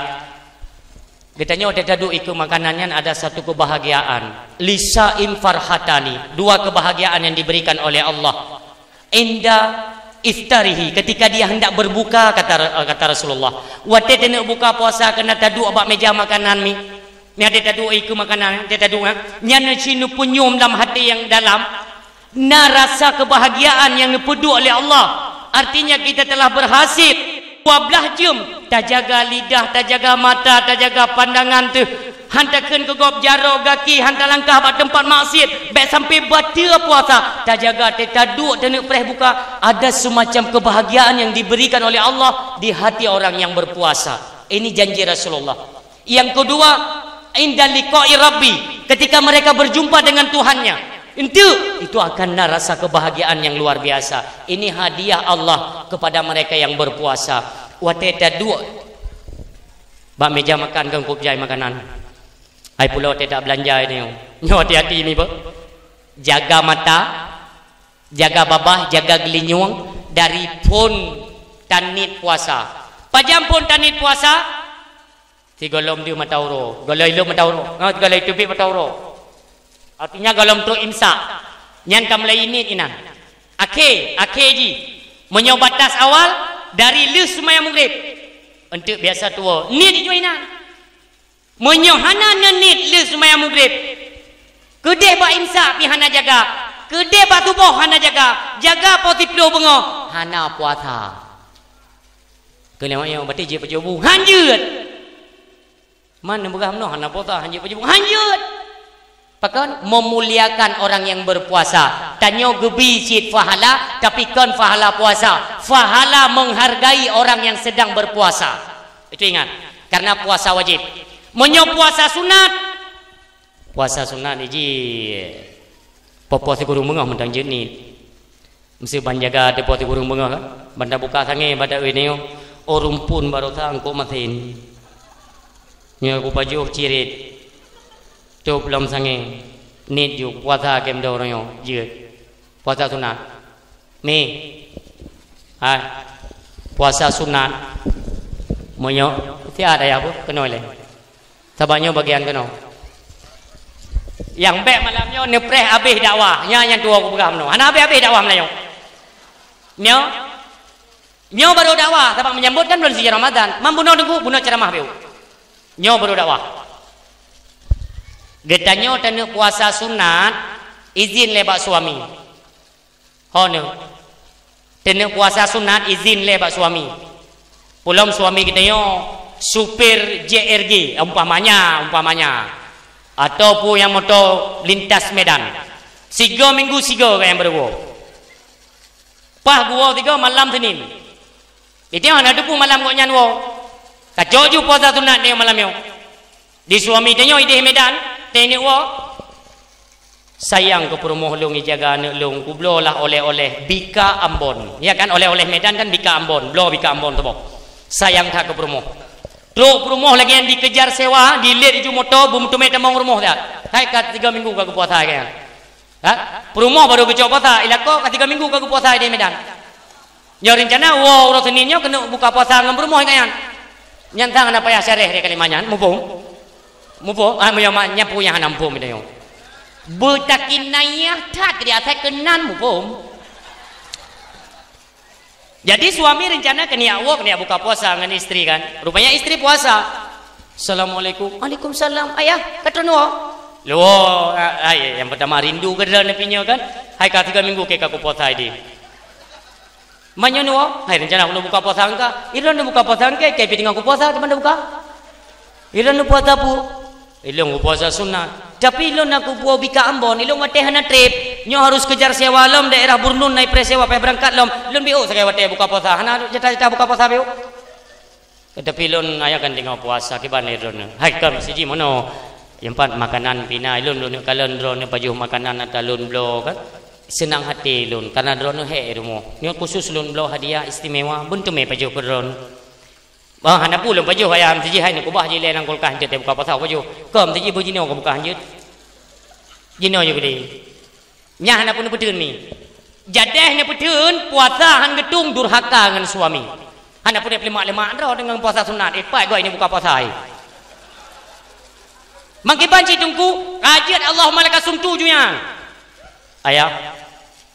geutanyoe teuka duek ikeue makanan nyan ada satu kebahagiaan. Lisaim farhatani, dua kebahagiaan yang diberikan oleh Allah. Inda iftarihi, ketika dia hendak berbuka, kata, kata Rasulullah. Watèe taneuk buka puasa keunan taduek bak meja makanan mi. Nyan watèe taduek ikeue makanan, watèe taduek, ha? Nyan cit neupeunyum lam hati nyang dalam, na rasa kebahagiaan nyang neupeuduek lé Allah. Artinya kita telah berhasil. Dua blah jeuem, tajaga lidah, tajaga mata, tajaga pandangan teuh. Han takheun keu gob jaroe gaki, han talangkah bak teumpat maksiat, bèk sampai bateue puasa. Tajaga, watèe taduek taneuk preh buka, ada semacam kebahagiaan yang diberikan oleh Allah di hati orang yang berpuasa. Ini janji Rasulullah. Yang kedua, inda liqa'i Rabbi, ketika mereka berjumpa dengan Tuhannya. Enteuk, itu akan na rasa kebahagiaan yang luar biasa. Ini hadiah Allah kepada mereka yang berpuasa. Watèe taduek bak meja makan, keu kup jai makanan. Hai pulo watèe tabeulanja nyoe. Nyoe hati-hati mi, Pak. Jaga mata, jaga babah, jaga geulinyueng dari phon taniet puasa. Pajan phon taniet puasa? Sigohlom deuh mata uroe, gohlom ilop mata uroe, ngon sigohlom teubiet mata uroe. Artinya gohlom trok imsak. Nyan ka mulai niet inan. Akhé, akhé jih. Meunyoe batas awal, dari lheueh seumayang Maghrib. Enteuk biasa tuwoe, niet jih inan. Meunyoe hana neuniet lheueh seumayang Maghrib, keudeh bak imsak pih hana jaga, keudeh bak suboh hana jaga, jaga poh siplôh beungoh, hana puasa. Keu lheueh nyoe, berarti jeuet pajoh bu. Han jeuet. Man neupeugah meunoe hana puasa, han jeuet pajoh bu. Han jeuet. Pakon? Memuliakan orang yang berpuasa. Tanyoe geubi cit pahala, tapi kon pahala puasa. Pahala menghargai orang yang sedang berpuasa. Itu ingat. Karena puasa wajib. Meunyoe puasa sunat, Puasa sunat jih poh-poh sikureueng beungoh mantong jeuet niet. Meuseu ban jaga ateueh poh sikureueng beungoh kan? Ban tabuka sangé bak taeu nyoe, oh rumpun baroesa eungkôt masen. Nyoe kupajoh cirit. Tôb lom sangé. Niet ju puasa keu meudroe nyoe jeuet. Puasa sunat. Mi. Hai. Puasa sunat. Meunyoe siat ayah bu keunoe lé. Sabab nyoe bagian keunoe. Nyang bék malam nyoe neupreh abéh dakwah. Nyan nyang tuwo kupeugah meunoe. Hana abéh-abéh dakwah malam nyoe. Nyoe. Nyoe barô dakwah, sabab menyambut kan bulan suci Ramadan. Man bunoe teungku, bunoe ceramah beu. Nyoe barô dakwah. Geutanyoe taneuk puasa sunat, izin lé bak suami. Ho nyoe. Taneuk puasa sunat, izin lé bak suami. Peulom suami geutanyoe supir J R G, umpamanya, umpamanya. Ataupun nyang moto lintas Medan. Sigo minggu sigo ka nyang barô. Paih geuwoe sigo malam Senin. Di teungoh na teupeu malam gobnyan woe. Kacok ju puasa sunat nyoe malam nyoe. Di suami tanyoe idéh Medan, teuneuk woe. Sayang keu peurumoh lôn ijaga aneuk lôn, kubloe lah oleh-oleh bika Ambon. Ya kan, oleh-oleh Medan kan bika Ambon, bloe bika Ambon teuboh. Sayang that keu peurumoh. Trok peurumoh lagée nyan dikejar sewa, dilét iju moto, beumeuteumé tamong rumoh that. Hai ka tiga minggu ka geupuasa lagée nyan. Ha? Peurumoh barô geucok puasa, ilako ka tiga minggu ka geupuasa di Medan. Nyoe rencana woe uroe Senin nyoe keuneuk buka puasa ngon peurumoh nyan. Nyan sang na payah syarah di kalimah nyan, muphom? Muphom? Ah, meunyoe ma-, nyan peue nyang hana muphom nyoe. Beutakinayah that di asai keunan muphom. Jadi suami rencana keuneuk woe, keuneuk buka puasa ngon istri kan. Rupanya istri puasa. Assalamualaikum. Waalaikumsalam. Ayah, ka tron woe? Lôn woe, a-, ai, nyang pertama rindu keu droeneuh pih nyoe kan. Hai ka tiga minggu keu ka kupuasa di. Meunyoe nyoe, hai rencana keuneuk buka puasa engka. Ilôn buka puasa engka, keu pih teungoh kupuasa, teuma buka. Ilôn puasa pu. Ilôn puasa sunat. Tapi ilôn na kupuwoe bika Ambon, ilôn watée hana treb. Nyoe harus kejar sewa lom daerah Burnun, na ipreh sewa payah beurangkat lom. Ilôn biôh sagai watée buka puasa, hana jatah-jatah buka puasa biôh. Tapi ilôn ayah kan teungoh puasa, kiban lé droeneuh. Hai kon siji mono. Nyang pat makanan pih na, ilôn lôn kalon droeneuh pajoh makanan ata lôn bloe kan. Seunang até lôn, karena droeneuh hék rumoh. Nyoe khusus lôn bloe hadiah istimewa, beunteumé pajoh keu droeneuh. Bah, hana peue lôn pajoh ayam siji hai neukubah jih lé lam kulkas jeuet buka puasa pajoh. Kom siji beuh jinoe ka buka hanjeuet. Jinoe jeuet geude. Nyan hana peue neupeuteun mi. Jadeh neupeuteun puasa han geutung durhaka ngon suami. Hana peue neupeulemak-lemak droe deungon puasa sunat. Eh, pat goe ini buka puasa ai. Mangkiban cit teungku, ka jeuet Allahumma lakasumtu ju nyan. Ayah,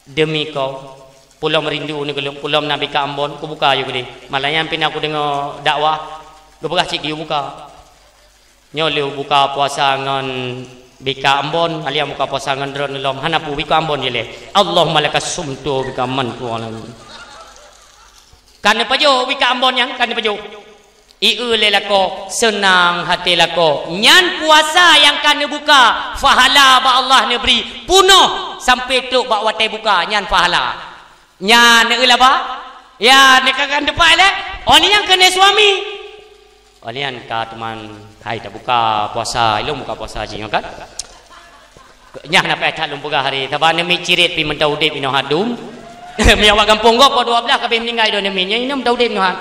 demi kau, pulom rindu ni geulong, pulom nabi ka Ambon, kubuka yue geude. Malah nyan pih na kudeungoe dakwah, geupeugah cit geuyue buka. Nyoe lheueh buka puasa ngon bika Ambon, alheuh buka puasa ngon droeneuh lom, hana peue bika Ambon jih lé. Allahumma lakasumtu bika man tu'alan. Ka neupajoh bika Ambon nyan, ka neupajoh. Ieu lé lakoe, seunang até lakoe. Nyan puasa nyang ka neubuka, pahala bak Allah neubri. Punoh sampoe trok bak watée buka, nyan pahala. Nyan neueu laba. Ya, neukakan teumpat lé. Oh, ni nyang keuneuk suami. Oh, ni nyang ka teuma hai tabuka puasa, ilôn buka puasa jih nyoe kan. Nyan na payah that lôn peugah hari, sabab neumiet cirit pih mantong udeb inoe hadum. Meunyoe awak gampông gob po dua belas ka abéh meuninggai dua neumiet, nyan inoe mantong udeb inoe had.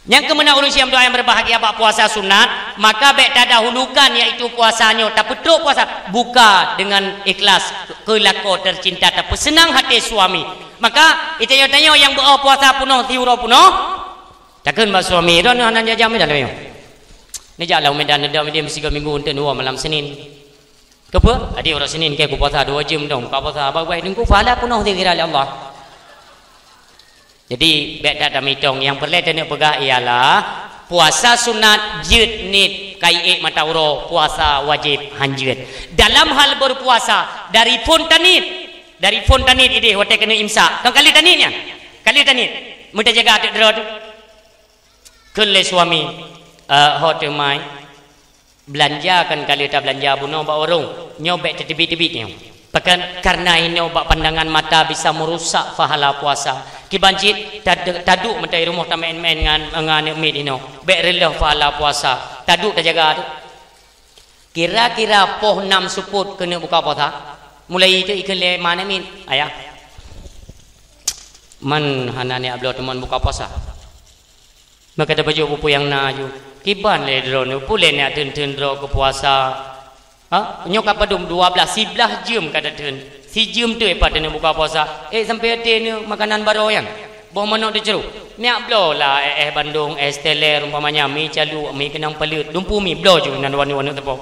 Nyang keumeuna ureuëng siam doa nyang berbahagia bak puasa sunat, maka bék tadahulukan yaitu puasa nyoe, tapeutrok puasa, buka dengan ikhlas keu lakoe tercinta, tapeuseunang hati suami. Maka, itanyoe-tanyoe nyang beu puasa punoh, siuroe punoh, takheun bak suami, "Droeneuh hana jajam dah lé nyoe. Neujak lam Medan, neudong idéh meusigoe minggu, eunteuk neuwoe malam Senin." Keupeue? Adi uroe Senin keu kupuasa dua jeuem dong, buka puasa, bah-bah teungku, pahala punoh dikira lé Allah. Jadi, bék that tamitong. Nyang peureulée taneuk peugah ialah, puasa sunat jeuet niet kayée mata uroe, puasa wajéb hanjeuet. Dalam hal berpuasa, dari phon taniet, dari phon taniet idéh watée keuneuk imsak. Kan kali taniet nyan? Kali taniet. Meutajaga ateueh droe teuh. Kheun lé suami, "Eh, ho teumai, beulanja kan ka lheueh tabeulanja bunoe bak warong, nyoe bék teuteubiet-teubiet nyoe. Pakon, kareuna inoe bak pandangan mata bisa meurusak pahala puasa. Kiban cit tad-, taduek meutai rumoh tamén-mén ngon, ngon aneuk miet inoe. Bék reuloh pahala puasa. Taduek tajaga teuh." Kira-kira poh nam seupôt keuneuk buka puasa, mulai teuh ikheun lé ma aneuk miet, "Ayah, man hana neujak bloe teuma buka puasa?" Maka tapajoh peue-peue nyang na aju. Kiban lé droeneuh, peue lé neujak theun-theun droe keu puasa? Ha? Nyoe ka padum dua blaih, siblaih jeuem ka tatheun. Sijeuem teuk pat taneuk buka puasa. Eh, sampoe até neuh makanan barô nyan. Boh manok teucrôk. Neujak bloe lah, eh, eh bandong, eh steller, umpamanya, mi caluek, mi keunong paleuet. Dumpeue mi, bloe ju nan waneuk-waneuk teupok.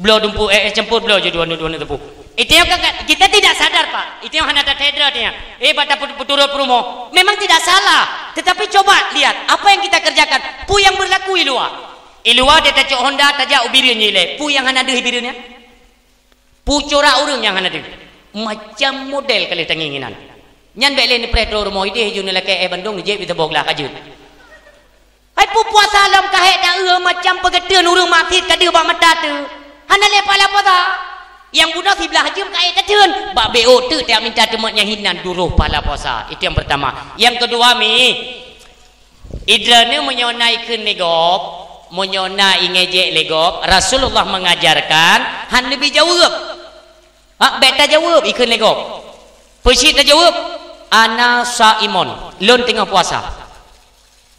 Bloe dumpeue, eh, eh campur bloe ju dua, dua neuk teupok. Itu yang ka-, kita tidak sadar, Pak. Itu yang hana tathedra dia. Eh, bak tapeuturot peurumoh. Memang tidak salah. Tetapi coba lihat apa yang kita kerjakan. Peue nyang berlaku i luwa. I luwa dia tacok Honda, tajak u Bireuen jih lé. Peue nyang hana deuh i Bireuen nyan? Peue corak ureueng nyang hana deuh? Macam model ka lheueh tangieng inan. Nyan bèk lé neupreh droe rumoh idéh ju neulakèe eh bandong neujép i saboh glah ka jeuet. Hai peue puasa lom ka hék taeu macam peugeuteueng ureueng maksiet ka deuh bak mata teuh. Hana lé pahala puasa. Nyang bunoe siblaih jeuem ka ék tatheun. Bak B O teuk tajak minta teumèt nyang hinan duroh pahala puasa. Itu yang pertama. Yang kedua, mi, i droeneuh meunyoe na ikheun lé gob, meunyoe na ingejek lé gob, Rasulullah mengajarkan, han neubi jaweueb. Ha, bèk tajaweueb ikheun lé gob. Peue cit tajaweueb, "Ana shaimun." Lôn teungoh puasa.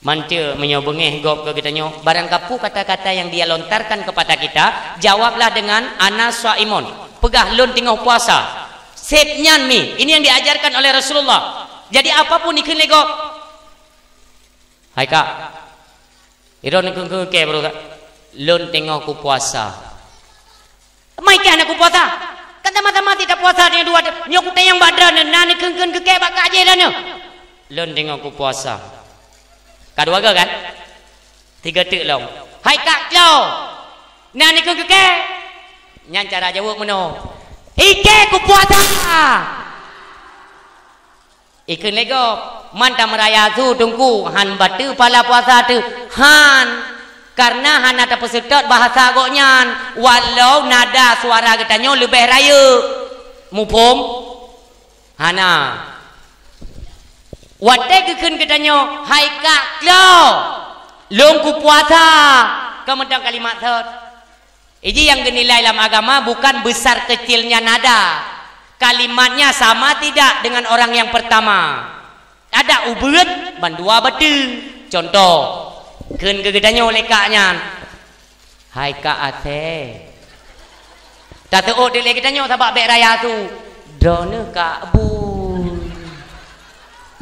Mantöng meunyoe beungéh gob keu geutanyoe, barang kapeue kata-kata yang dia lontarkan kepada kita, jawablah dengan "Ana shaimun." Peugah, "Lôn teungoh puasa." Sép nyan mi, ini yang diajarkan oleh Rasulullah. Jadi apapun ikheun lé gob. Hai kak, droeneuh kheun-kheun keu kèe baroe, "Lôn teungoh kupuasa." Mai kèe hana kupuasa. Kan sama-sama kita puasa dengan dua. Nyoe kutanyong bak droeneuh, na neukheun-kheun keu kèe bak kak jih droeneuh? "Lôn teungoh kupuasa." Ka dua goe kan? Tiga teuk lom. "Hai kak Klo, na neukheun keu kèe?" Nyan cara jaweueb meunoe. "Ikheun kupuasa." Ikheun lé gob, "Man tameuraya su Teungku, han bateue pahala puasa teuh?" Han. Karena hana tapeuseutôt bahasa gobnyan, walau nada suara geutanyoe leubeh rayeuk. Muphom? Hana. Watèe geukheun geutanyoe, "Hai kak Klo, lôn kupuasa," ka mantong kalimat sot. Iji yang geunilai lam agama bukan besar kecilnya nada. Kalimatnya sama tidak dengan orang yang pertama. Ada ubeuet, bandua bateue. Contoh, kheun keu geutanyoe lé kak nyan, "Hai kak Asèe." Tateuôt lé geutanyoe sabab bèk raya su. "Droeneuh kak bui."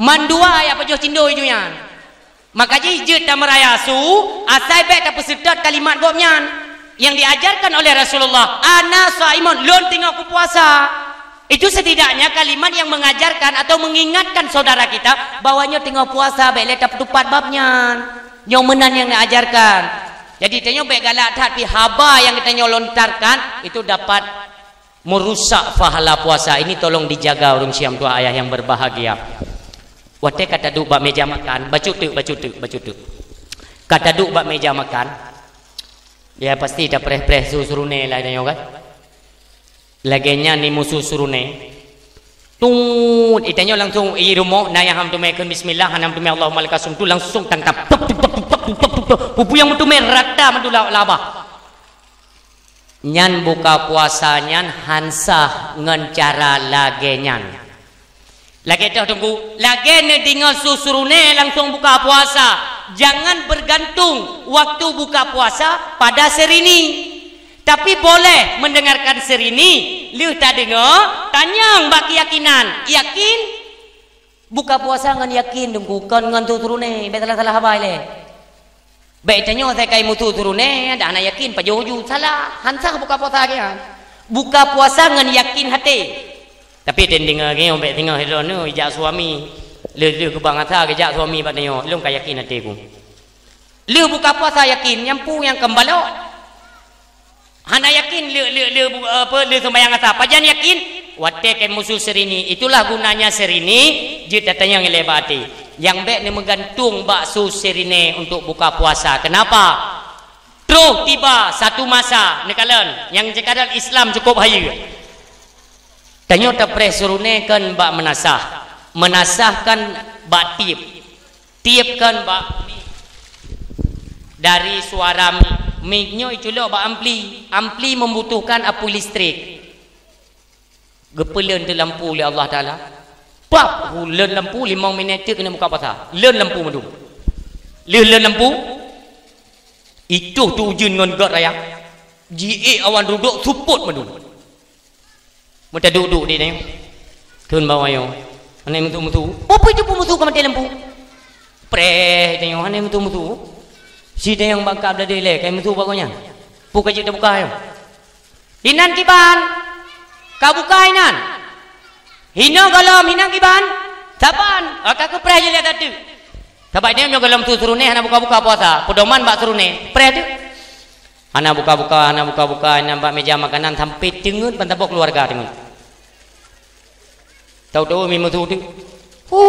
Mandua ya pajoh cindoi ju nyan. Maka jih jeuet tameuraya su, asai bèk tapeuseutôt kalimat gobnyan. Yang diajarkan oleh Rasulullah, "Ana shaimun," lôn teungoh kupuasa. Itu setidaknya kalimat yang mengajarkan atau mengingatkan saudara kita bahwa nyoe teungoh puasa, bèk lé tapeutupat bab nyan. Nyoe meunan nyang neuajarkan. Jadi, tanyoe bèk galak that pi haba nyang geutanyoe lontarkan, itu dapat merusak pahala puasa. Ini tolong dijaga, ureueng syam tuha ayah yang berbahagia. Watèe ka taduek bak meja makan, bacut teuk, bacut teuk, bacut teuk. Ka taduek bak meja makan, ya pasti tapreh-preh su suruné lah tanyoe kan. Lagèe nyan ni musu suruné. Tut, itanyoe langsung i rumoh, na nyang han meuteumé kheun bismillah, hana meuteumé Allahumma lakasumtu, langsung tangkap. Tok, tok, tok. Peue-peue nyang meuteumé rata mandum la-, labah. Nyan buka puasa nyan han sah ngon cara lagèe nyan. Lagèe toh Teungku, lagèe neudeungoe su suruné langsung buka puasa. Jangan bergantung waktu buka puasa pada serini. Tapi boleh mendengarkan serini, lheueh tadeungoe, tanyong bak keuyakinan. Yakin? Buka puasa ngon yakin Teungku, kon ngon su suruné, bèk salah-salah haba lé. Bèk tanyoe sai kai musu suruné, dah hana yakin, pajoh ju, salah, han sah buka puasa kian. Buka puasa ngon yakin até. Tapi teudeungoe nyoe bèk singoh droeneuh ijak suami. Lheueh-lheueh geubang asa geujak suami bak tanyoe, lôn ka yakin até ku. Lheueh buka puasa yakin, nyan peue nyang keubalok. Hana yakin lheueh, lheueh, lheueh bu-, apa, lheueh sumbayang asa. Pajan yakin? Watèe kai musu serini. Itulah gunanya serini, jeuet tatanyong ilèe bak até. Nyang bèk neumeugantung bak su serini untuk buka puasa. Kenapa? Troh tiba satu masa, neukalon, nyang ceukadat Islam cukup hayeue. Tanyoe tapreh suruné kon bak meunasah. Meunasah kon bak tiep. Tiep kon bak mik. Dari suara mik. Mik nyoe iculok bak ampli. Ampli membutuhkan apui listrik. Geupeuleuen teuk lampu lé Allah Taala. Pap! Hu, leuen lampu, limong minèt teuk keuneuk buka puasa. Leuen lampu mandum. Lheueh leuen lampu, Itoh tu ujeuen ngon gét raya. Jiék awan rudok supot mandum. Meuta duek-duek di nyoe. Kheun bak ayah. Aneuk meusu-meusu. Peue-peue teupeu meusu ka maté lampu. Preh tanyoe aneuk meusu-meusu. Si tanyong bak kab dadeh lé kai meusu bak gobnyan. Peue ka jeuet tabuka nyoe. Inan kiban. Ka buka inan. Hinoe gohlom inan kiban. Saban. Ka keupreh jeuet lé tateuk. Sabab nyoe gohlom su surunéh hana buka-buka puasa. Peudoman bak surunéh. Preh teuk. Hana buka-buka, hana buka-buka, inan bak meja makanan sampai teungeut ban saboh keuluwarga teungeut. Tahu-tahu mi meusu teuk. Hu!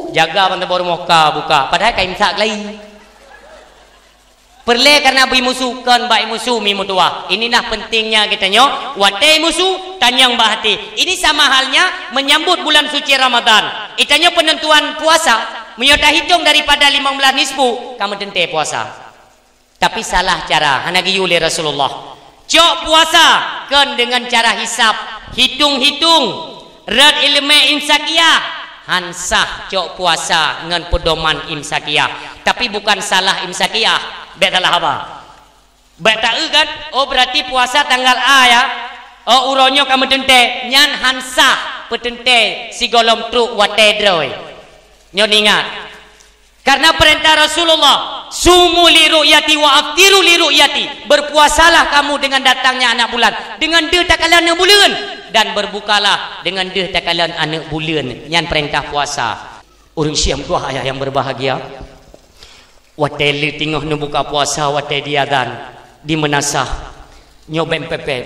Jaga ban saboh rumoh ka buka, padahai ka imsak lagi. Peureulée kareuna bri meusu kon bak meusu mi meutuwah. Inilah pentingnya geutanyoe watée meusu tanyong bak até. Ini sama halnya menyambut bulan suci Ramadan. Geutanyoe peunentuan puasa, meunyoe tahitong daripada limong blaih nisfu, ka meuteuntée puasa. Tapi salah cara, hana geuyue lé Rasulullah. Cok puasa kon deungon cara hisab, hitung-hitung, rot ileumé imsakiah. Han sah cok puasa ngon peudoman imsakiah. Tapi bukan salah imsakiah, bék salah haba. Bék taeu kan? Oh, berarti puasa tanggal A ya? Oh, uroe nyoe ka meuteuntée, nyan han sah peuteuntée sigohlom trok watée droe. Nyoe ingat. Karena perintah Rasulullah, "Sumu li ru'yati wa aftiru li ru'yati." Berpuasalah kamu dengan datangnya anak bulan, dengan deuh takalon aneuk buleuen, dan berbukalah dengan deuh takalon aneuk buleuen. Nyan perintah puasa. Ureuëng syiah meutuah ayah yang berbahagia. Watée lé teungoh neubuka puasa, watée diazan, di meunasah. Nyoe bém pépét.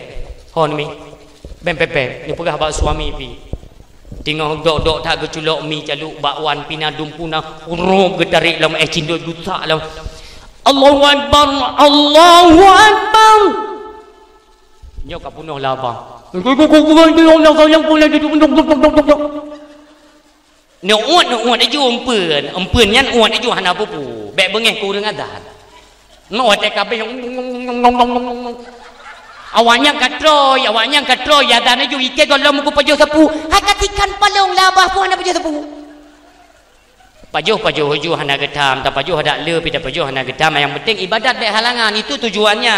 Hon mi. Bém pépét. Neupeugah bak suami pi. Teungoh dok-dok that geuculok mi calok bakwan pina dumpuna, rob geutarek lom éh cindoi gutak lom. Allahu Akbar, Allahu Akbar. Nyoe ka punoh laba. Neuuet, neuuet aju empeuen. Empeuen nyan uet aju hana peue-peue. Bék beungéh keu ureuëng azan. Nyoe watée kabéh nyang awaknyan ka trôi, awaknyan ka trôi, ya dan aju ikée gohlom muku pajoh sapu. Hai ka tikan palong labah pun hana pajoh sapu. Pajoh-pajoh aju hana geutam, tapajoh adak le pi tapajoh hana geutam. Yang penting ibadat bék halangan, itu tujuannya.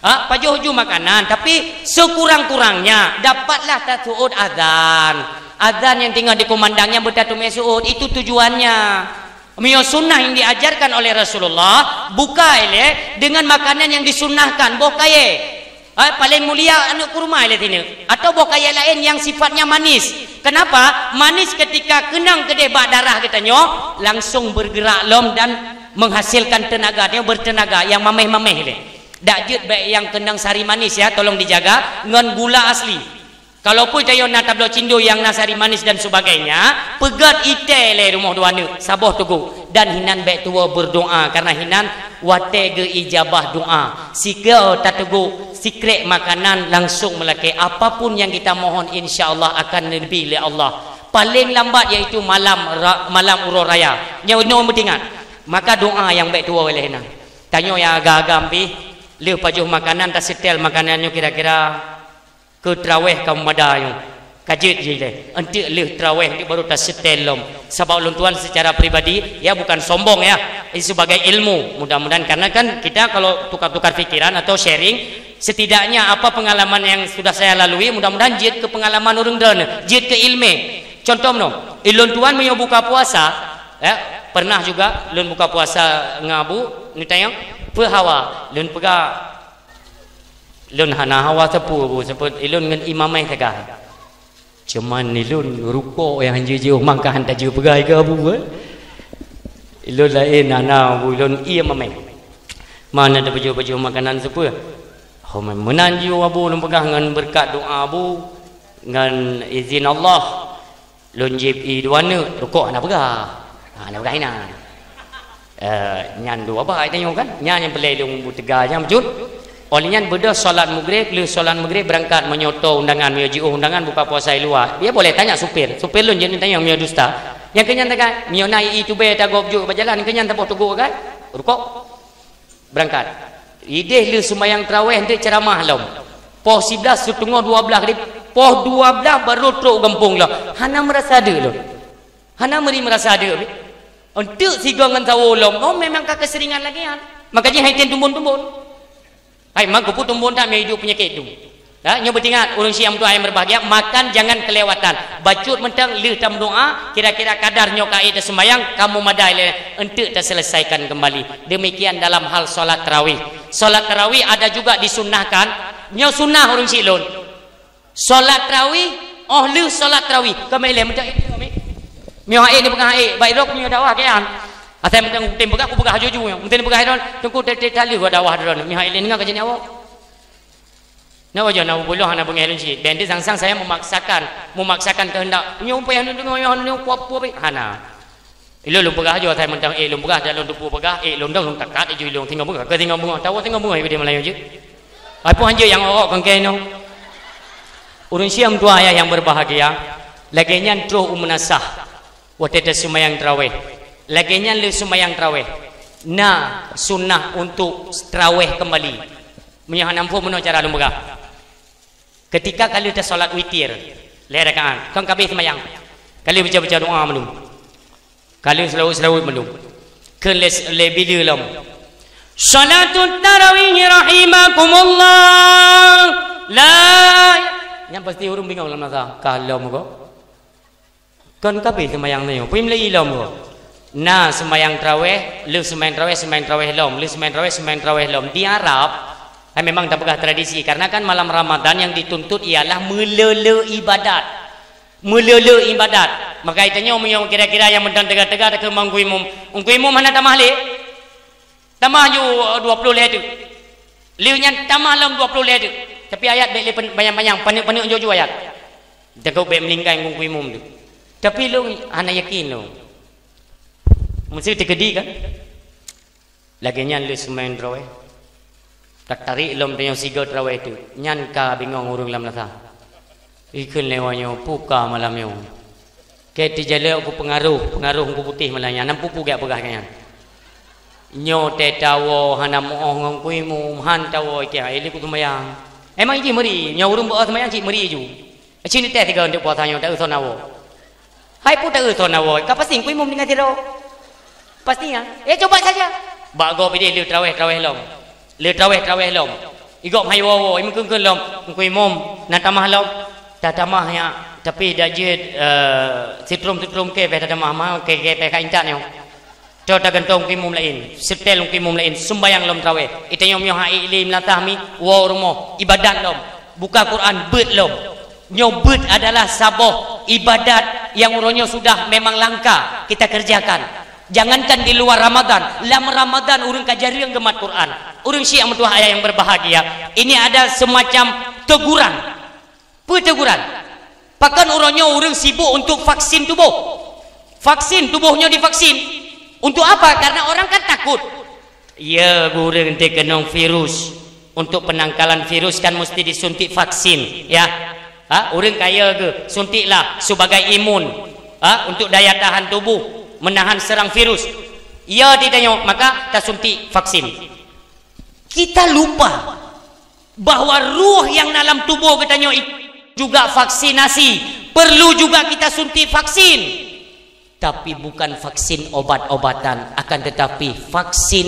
Ha, pajoh aju makanan, tapi sekurang-kurangnya dapatlah taseuôt azan. Azan yang tinggal dikumandang yang beutateumé seuôt, itu tujuannya. Meunyoe sunnah yang diajarkan oleh Rasulullah, buka ilée dengan makanan yang disunnahkan, boh kayée. Ha, paling mulia aneuk kurma ilée sineuk. Atau boh kayée laén yang sifatnya manis. Kenapa? Manis ketika keunong keudeh bak darah geutanyoe, langsung bergerak lom dan menghasilkan tenaga, dia bertenaga yang mameh-mameh ilée. Dak jeuet bék nyang keunong sari manis ya, tolong dijaga ngon gula asli. Kalaupun tanyoe na tabloe cindoi nyang na sari manis dan sebagainya, peugét itée lé rumoh dua neuk, saboh teugok, dan hinan bék tuwoe berdoa karena hinan watée geuijabah doa. Sigoe tateugok, sikrek makanan langsung meulakée. Apapun yang kita mohon, insya Allah akan neubi lé Allah. Paling lambat yaitu malam ra-, malam uroe raya. Nyoe nyoe meuingat. Maka doa nyang bék tuwoe lé hinan. Tanyoe nyang agam-agam pih, lheueh pajoh makanan, tasetel makanan nyoe kira-kira keu traweh ka meumada nyoe. Ka jeuet jih lé. Enteuk lheueh traweh enteuk baru tasetel lom. Sabab ulôn tuan secara pribadi, ya bukan sombong ya, ini sebagai ilmu. Mudah-mudahan, karena kan kita kalau tukar-tukar fikiran atau sharing, setidaknya apa pengalaman yang sudah saya lalui, mudah-mudahan jeuet keu pengalaman ureuëng droeneuh, jeuet keu iéleumé. Contoh meunoe, ulôn tuan meunyoe buka puasa, ya, pernah juga lôn buka puasa ngon Abu, neutanyong, "Peue hawa?" Lôn peugah, "Lôn hana hawa sapeue, Abu, sapeue ilôn ngon imamai sagai. Cuman ilôn rukok nyang han jiôh-jiôh mangkahan tajeuet peugah keu Abu, eh. Ilôn laén hana, Abu, ilôn imamai. Mana ada baju-baju makanan sapeue?" "Oh, meunan jiôh, Abu," lôn peugah, "ngon beureukat doa Abu, ngon izin Allah." Lôn jieb ie dua neuk, rukok hana peugah. Ha, hana peugah inan. Eh, nyan dua bah tanyoe kan. Nyan nyang peureulée lôn beuteuga nyan beujeuet. Óh lheueh nyan beudôh salat Maghrib, lheueh salat Maghrib beurangkat meunyoe toe undangan, meunyoe jiôh undangan buka puasa di luwa. Dia boleh tanya supir. Supir lôn jeuet tanyong meunyoe dusta. Nyang keu nyan tagai, meunyoe na ie tubée tagob jok bak jalan, keu nyan saboh teugok kan. Rukok. Beurangkat. Ideh lheueh seumayang traweh enteuk ceuramah lom. Poh siblaih siteungoh dua blaih di, poh dua blaih barô trok gampông lom. Hana meurasa deuk lom. Hana meuri meurasa deuk. Eunteuk sigoe ngon sawoe lom, oh, memang ka keuseringan lagèe nyan. Maka jih hai tem tumbon-tumbon. Hai, mang keupeue tumbon that meuiduek peunyakét tu. Ya, nyoe beutingat, ureueng syiah meutuah nyang berbahagia, makan jangan kelewatan. Bacut mantong lheueh tameudoa, kira-kira kadar nyoe ka ék taseumbahyang, ka meumadai lé, eunteuk taselesaikan kembali. Demikian dalam hal salat tarawih. Salat tarawih ada juga disunnahkan. Nyoe sunnah ureueng syiek lôn. Salat tarawih, oh lheueh salat tarawih. Ka meuilée meudak ék, meuilée. Miyueb ék ni peugah ék, baik droe miyueb dakwah kian. Asai meuteun kutem peugah, kupeugah juju nyoe. Meuteun peugah droe, teungku teuh teuh taleuh dakwah droe. Miyueb ék ni ngak ka jadi awak. Nak wajoh na bubuluh hana beungéh lôn cit. Dan di sang-sang saya memaksakan, memaksakan kehendak. Nyoe payah nyoe, nyoe, nyoe, nyoe, puap-puap, eh. Hana. Ilôn lôn peugah ajoh, asai mantong ék lôn peugah, dak lôn teupeu peugah, ék lôn dong lôn takat iju ilôn tinggai beungoh, ka tinggai beungoh, tawoe tinggai beungoh, ibadé Meulayu jeuet. Ai pun hanjeuet nyang ôk-ôk kengkeng nyoe. Ureueng syiah meutuah ayah nyang berbahagia, lagèe nyan troh u meunasah, watèe taseumayang taraweh. Lagèe nyan lheueh seumayang taraweh, na sunnah untuk taraweh kembali. Meunyoe hana muphom, meunoe cara lôn peugah. Ketika ka lheueh tasolat witir, lhèe rakaat, kon ka abéh seumayang. Ka lheueh baca-baca doa mandum. Ka lheueh seulaweuet-seulaweuet mandum. Kheun lé, lé bileue lom. Shalatut tarawih rahimakumullah. La. Nyan pasti ureueng bingung lam nasa. Ka lom kok. Kon ka abéh seumayang nyoe, peue meulai lom ko. Na seumayang taraweh, lheueh seumayang taraweh, seumayang taraweh lom, lheueh seumayang taraweh, seumayang taraweh lom. Di Arab, hai memang tapeugah tradisi, karena kan malam Ramadan yang dituntut ialah meuleu-leu ibadat. Meuleu-leu ibadat. Maka tanyoe meunyoe kira-kira nyang meudan teuga-teuga takheun bak Teungku Imum. Teungku Imum hana tamah lé. Tamah ju dua ploh lhèe teuk. Lheueh nyan tamah lom dua ploh lhèe teuk. Tapi ayat bèk lé pen-, panyang-panyang, paneuk-paneuk ju-ju ayat. Takot bèk meulingkai ngon Teungku Imum tu. Tapi lôn hana yakin lôn. Meusti teukeudi kan? Lagèe nyan lheueh seumayang taraweh. Tatarék lom tanyoe sigoe taraweh tu. Nyan ka bingong ureueng lam lasa. Ikheun lé awak nyoe, peue ka malam nyoe. Keu teujalok keu peungaroh, peungaroh Teungku Putéh malam nyan, nam peue-peue geujak peugah keu nyan. Nyoe teuh tawoe hana meu'oh ngon Teungku Imum, han tawoe iké hai lé ku seumayang. Emang jih meuri, nyoe ureueng beu seumayang cit meuri ju. Cit teuh sigoe eunteuk puasa nyoe taeu soe na woe. Hai peue taeu soe na woe, ka pasti Teungku Imum tinggai sidroe. Pasti nyan. Eh, coba saja. Bak gob idéh lheueh taraweh-taraweh lom. Lheueh taraweh-taraweh lom. Igob hai woe-woe, imeukeun-keun lom. Teungku Imum, na tamah lom. Tatamah nyak, tapi dak jeuet, eh, sitrom-sitrom kèe bèk tatamah, ma kèe-kèe bèk ka intat nyoe. Coe tagantong Teungku Imum laén, seutèl Teungku Imum laén, sumbayang lom taraweh. Itanyoe miyueb hai lé meulatah mi, woe rumoh, ibadat lom. Buka Quran, beuet lom. Nyoe beuet adalah saboh ibadat nyang uroe nyoe sudah memang langka kita kerjakan. Jangankan di luar Ramadan, lam Ramadan ureueng ka jareueng geumat Quran. Ureueng syiek meutuah ayah nyang berbahagia, ini ada semacam teguran. Peue teguran? Pakon uroe nyoe ureueng sibuk untuk vaksin tuboh? Vaksin, tuboh nyoe divaksin. Untuk apa? Karena orang kan takut. Ya, ureueng teukeunong virus. Untuk penangkalan virus kan mesti disuntik vaksin, ya. Ha, ureueng kaya geuh, suntiklah sebagai imun. Ha, untuk daya tahan tubuh, menahan serang virus. Ya, ditanyoe, maka tasuntik vaksin. Kita lupa bahwa ruh nyang na lam tuboh geutanyoe itu juga vaksinasi, perlu juga kita suntik vaksin. Tapi bukan vaksin obat-obatan, akan tetapi vaksin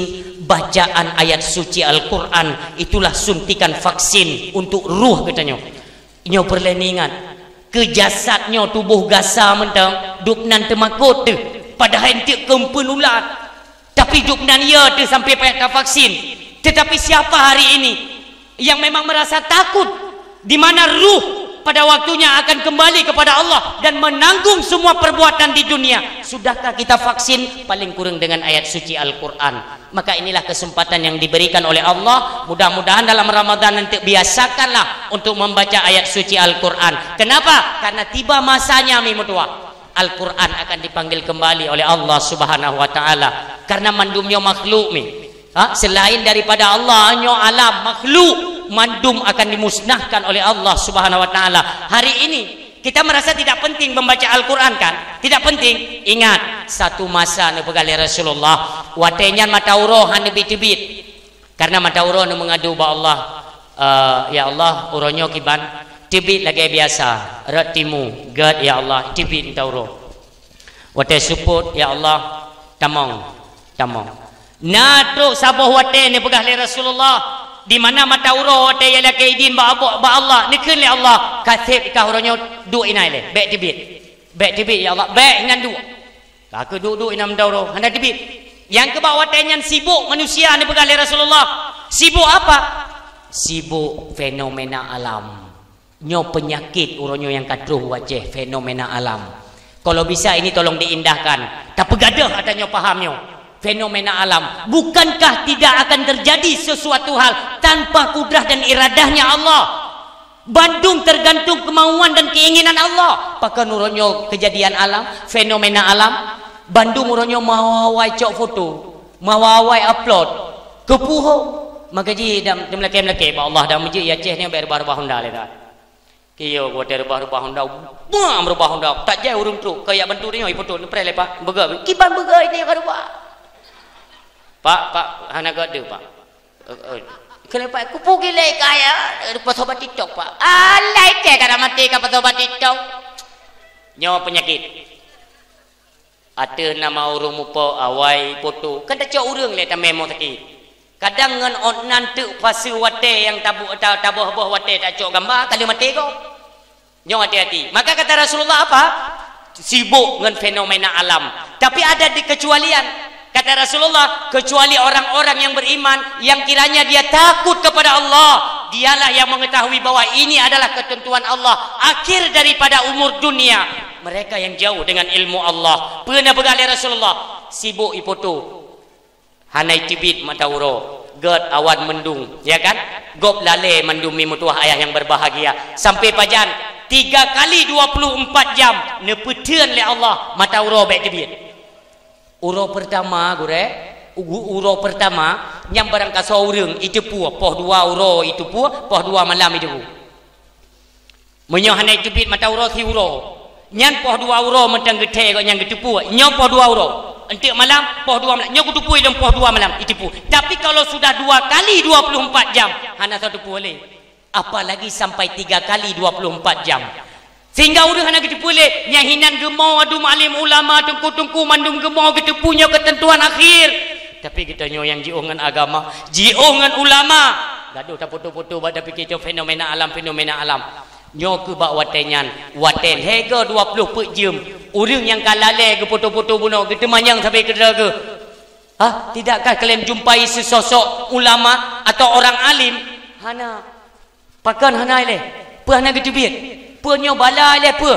bacaan ayat suci Al-Quran, itulah suntikan vaksin untuk ruh geutanyoe. Nyoe peureulèe neuingat, keu jasad nyoe tuboh gasa mantong, dubnan teumakot teuh, padahai eunteuk keu eumpeuen ulat. Tapi dubnan ya teuh sampai payah tavaksin. Tetapi siapa hari ini yang memang merasa takut di mana ruh pada waktunya akan kembali kepada Allah dan menanggung semua perbuatan di dunia? Sudahkah kita vaksin paling kurang dengan ayat suci Al-Quran? Maka inilah kesempatan yang diberikan oleh Allah. Mudah-mudahan dalam Ramadan nanti biasakanlah untuk membaca ayat suci Al-Quran. Kenapa? Karena tiba masanya mi meutuah. Al-Quran akan dipanggil kembali oleh Allah Subhanahu wa Ta'ala. Karena mandum nyoe makhluk mi. Ha? Selain daripada Allah, nyoe alam makhluk, mandum akan dimusnahkan oleh Allah Subhanahu wa Ta'ala. Hari ini, kita merasa tidak penting membaca Al-Quran, kan? Tidak penting. Ingat, satu masa neupeugah lé Rasulullah, watèe nyan mata uroe hana teubiet-teubiet. Karena mata uroe neumeungadu bak Allah, eh, "Ya Allah, uroe nyoe kiban teubiet lagèe biasa, rot timu, gèt, ya Allah, teubiet mata uroe." Watèe seupôt, "Ya Allah, Tamong, tamong. Na trok saboh watée neupeugah lé Rasulullah, di mana mata uroe watée ia lakée idin bak, bak Allah, neukheun lé Allah, "Ka seb kah uroe nyoe, duek inan ilée, bék teubiet. Bék teubiet, ya Allah, bék inan duek." Ka keuduek-duek inan mata uroe, hana teubiet. Nyang keubak watée nyan sibok manusia neupeugah lé Rasulullah. Sibok apa? Sibok fenomena alam. Nyoe peunyakét uroe nyoe nyang ka troh u Aceh, fenomena alam. Kalau bisa ini tolong diindahkan. Tapeugadeuh ata nyoe paham nyoe. Fenomena alam. Bukankah tidak akan terjadi sesuatu hal tanpa kudrah dan iradahnya Allah? Bandum tergantung kemauan dan keinginan Allah. Pakon uroe nyoe kejadian alam, fenomena alam, bandum uroe nyoe meuawai cok foto, meuawai upload. Keupeue? Maka jih dan meulakée-meulakée bak Allah dan meujih ya Aceh nyoe bék reubah-reubah honda lé dah. Kiyo watée reubah-reubah honda, bam reubah honda. Tak jai ureuëng trok, keu jak bantu tanyoe ipoto, neupreh lé Pak. Beugah, kiban beugah ini ka reubah. Pak, Pak, hana geude, Pak. Eh, eh. Keuneuk Pak, kupu gilai kaya, eh, pasoe bak TikTok, Pak. Alai teh ka maté ka pasoe bak TikTok. Nyoe peunyakét. Ateueh nama ureuëng mupo awai poto, kan tacok ureuëng lé tamé mo sakét. Kadang ngon ot nan teuk fase watée nyang tabu-, ta-, taboh-boh watée tacok gamba, ka lheueh maté gob. Nyoe hati-hati. Maka kata Rasulullah apa? Sibok ngon fenomena alam. Tapi ada dikecualian. Kata Rasulullah, kecuali orang-orang yang beriman, yang kiranya dia takut kepada Allah, dialah yang mengetahui bahwa ini adalah ketentuan Allah, akhir daripada umur dunia. Mereka yang jauh dengan ilmu Allah. Peue na peugah lé Rasulullah? Sibok ipoto. Hana iteubiet mata uroe, gét awan mendung, ya kan? Gob lalée mandum meutuwah ayah nyang berbahagia. Sampai pajan, tiga kali dua puluh empat jam neupeuteun lé Allah mata uroe bék teubiet. Uroe pertama, gurée, u-, uroe pertama, nyang barangkasoe ureuëng iteupeue, poh dua uroe iteupeue, poh dua malam iteupeue. Meunyoe hana iteubiet mata uroe siuroe, nyan poh dua uroe mantong geuthée gobnyan geuteupeue, nyoe poh dua uroe. Eunteuk malam, poh dua malam. Nyoe geuteupeue lom poh dua malam, iteupeue. Tapi kalau sudah dua kali dua puluh empat jam, hana soe teupeue lé. Apalagi sampai tiga kali dua puluh empat jam. Sehingga ureuëng hana geuteupeue lé, nyang hinan geumo adu alim ulama, teungku-teungku mandum geumo geuteupeue nyoe keuteuntuan akhir. Tapi geutanyoe nyang jiôh ngon agama, jiôh ngon ulama, gadoh tapoto-poto bak tapike fenomena alam, fenomena alam. Nyoe keuh bak watée nyan, watée lhée goe dua ploh peuet jeuem, ureuëng nyang ka lalée geupoto-poto bunoe geuteumanyong sabe keudroe geuh. Hah, tidakkah kalian jumpai sesosok ulama atau orang alim? Hana. Pakon hana ilée? Peue hana geuteubiet? Peue nyoe bala ilée peue?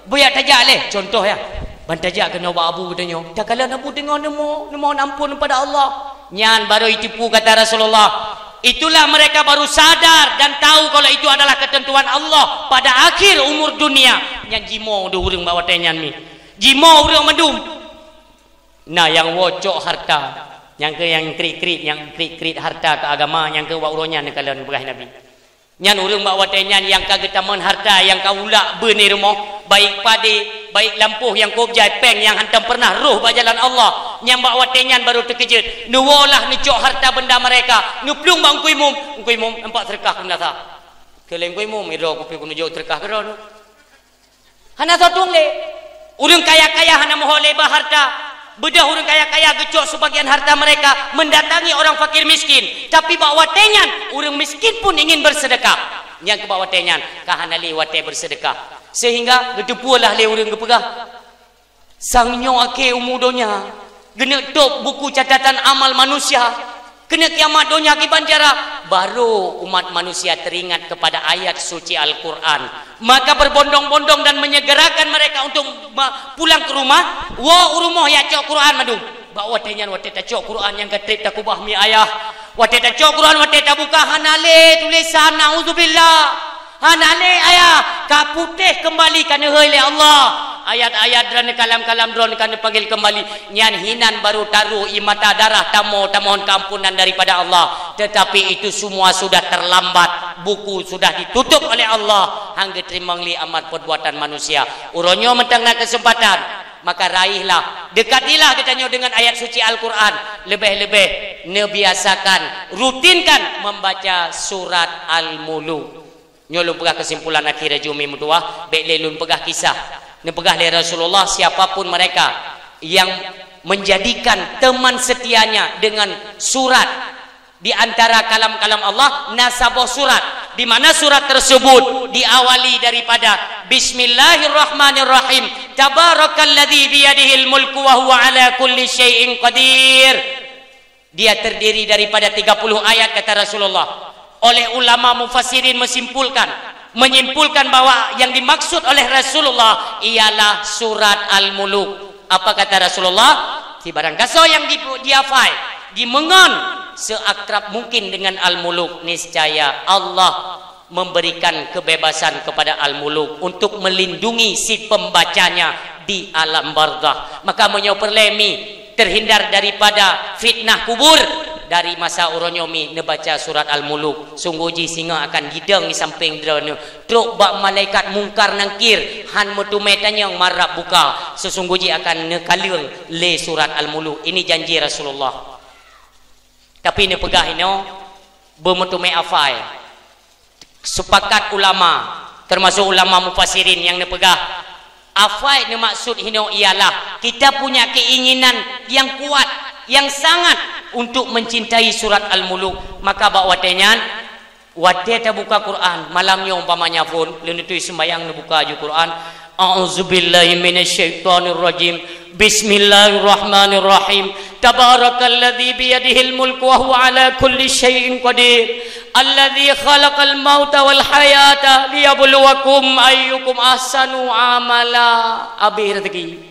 Beuyak tajak lé. Contoh ya. Ban tajak keunoe bak abu geutanyoe. Takalon abu teungoh neumo, neumohon ampôn kepada Allah. Nyan baru iteupeue kata Rasulullah. Itulah mereka baru sadar dan tahu kalau itu adalah ketentuan Allah pada akhir umur dunia. Nyan jimoe deuh ureuëng bak watée nyan mi. Jimoe ureuëng mandum. Na nyang woe cok harta. Nyang keu nyang krit-krit, nyang krit-krit harta keu agama, nyang keu bak uroe nyan neukalon peugah Nabi. Nyan ureuëng bak watée nyan nyang ka geutamon harta, nyang ka ulak beuneue rumoh, baik padé, baik lampôh nyang kôb jai péng nyang hantom peureunah roh bak jalan Allah. Nyang bak watée nyan baru teukeujot. Neuwoe lah neucok harta benda mereka. Neuplueng bak Teungku Imum. Teungku Imum, nampak seudeukah keu meunasah. Keu lé Teungku Imum, idroe kupi keuneuk jok seudeukah keudroe. Hana soe tueng lé. Ureuëng kaya-kaya hana meuhok lé bak harta. Beudôh ureuëng kaya-kaya geucok sebagian harta mereka mendatangi orang fakir miskin. Tapi bak watée nyan, ureuëng miskin pun ingin bersedekah. Nyang keu bak watée nyan, ka hana lé watée bersedekah. Sehingga geuteupeue lah lé ureuëng geupeugah, sang nyoe akhé umu donya, geuneuk top buku catatan amal manusia. Keuneuk kiamat donya kiban cara, baru umat manusia teringat kepada ayat suci Al-Quran. Maka berbondong-bondong dan menyegerakan mereka untuk ma-, pulang ke rumah. Woe u rumoh ya cok Quran mandum. Bak watée nyan watée tacok Quran nyang ka treb takubah mi ayah. Watée tacok Quran watée tabuka hana lé tulisan, naudzubillah. Hana lé ayah, ka putéh keumbali ka neuhôi lé Allah. Ayat-ayat droeneuh, kalam-kalam droeneuh ka neupanggil keumbali. Nyan hinan baru taroh ie mata darah tamoe tamohon keampunan daripada Allah. Tetapi itu semua sudah terlambat. Buku sudah ditutup oleh Allah. Han geuteurimong lé amal perbuatan manusia. Uroe nyoe mantong na kesempatan. Maka raihlah, dekatilah geutanyoe dengan ayat suci Al-Quran. Leubeh-leubeh neubiasakan, rutinkan membaca surat Al-Muluk. Nyoe lôn peugah keusimpulan akhé laju mi meutuwah, bék lé lôn peugah kisah. Neupeugah lé Rasulullah, siapa pun mereka yang menjadikan teman setianya dengan surat di antara kalam-kalam Allah, na saboh surat, di mana surat tersebut diawali daripada Bismillahirrahmanirrahim. Tabarakalladzi biyadihil mulku wa huwa ala kulli syai'in qadir. Dia terdiri daripada tiga puluh ayat, kata Rasulullah. Oleh ulama mufassirin mesimpulkan, menyimpulkan bahwa yang dimaksud oleh Rasulullah ialah surat Al-Muluk. Apa kata Rasulullah? Sibarang gasoe nyang di-, dihafai, dimeungon seakrab mungkin dengan Al-Muluk, niscaya Allah memberikan kebebasan kepada Al-Muluk untuk melindungi si pembacanya di alam barzakh. Maka meunyoe peureulée mi terhindar daripada fitnah kubur, dari masa uroe nyoe mi neubaca surat Al-Muluk. Sunggoh jih singoh akan jidong di sampéng droeneuh, trok bak malaikat Mungkar Nangkir, han meuteumé tanyong marab buka. Seusunggoh jih akan neukaleueng lé surat Al-Muluk. Ini janji Rasulullah. Tapi neupeugah inoe, beumeuteumé afai. Sepakat ulama, termasuk ulama mufassirin nyang neupeugah, afai neumaksud hinoe ialah kita punya keinginan yang kuat, yang sangat untuk mencintai surat Al-Muluk. Maka bak watée nyan, watée tabuka Quran, malam nyoe umpamanya phon, lheueh neutui seumayang neubuka aju Quran, A'udzubillahi minasyaitonirrajim. Bismillahirrahmanirrahim. Tabarakalladzi biyadihil mulku wa huwa ala kulli syai'in qadir. Alladzi khalaqal mauta wal hayata liyabluwakum ayyukum ahsanu amala. Abéh rezeki.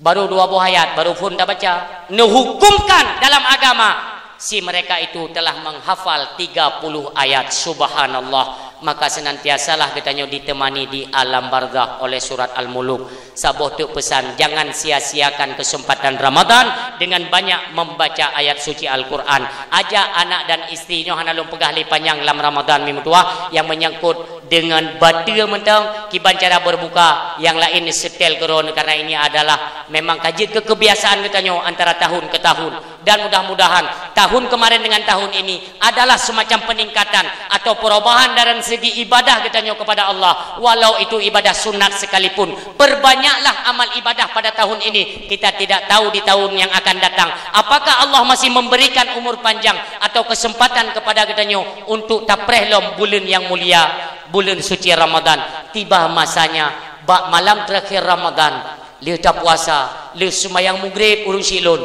Baru dua boh ayat, baru phon tabaca. Neuhukumkan dalam agama, si mereka itu telah menghafal tiga puluh ayat. Subhanallah. Maka senantiasalah geutanyoe ditemani di alam barzakh oleh surat Al-Muluk. Saboh teuk peusan, jangan sia-siakan kesempatan Ramadan dengan banyak membaca ayat suci Al-Quran. Ajak anak dan istri, nyoe hana lôn peugah lé panyang lam Ramadan mi meutuwah, yang menyangkut dengan bateue mantong, kiban cara berbuka, yang lain setel keudroe, karena ini adalah memang ka jeuet keu kebiasaan geutanyoe antara tahun ke tahun. Dan mudah-mudahan tahun kemarin dengan tahun ini adalah semacam peningkatan atau perubahan dari segi ibadah geutanyoe kepada Allah. Walau itu ibadah sunat sekalipun, perbanyaklah amal ibadah pada tahun ini. Kita tidak tahu di tahun yang akan datang, apakah Allah masih memberikan umur panjang atau kesempatan kepada geutanyoe untuk tapreh lom buleuen nyang mulia, buleuen suci Ramadan. Tiba masanya, bak malam terakhir Ramadan, lheueh tapuasa, lheueh seumayang Maghrib ureuëng syiek lôn,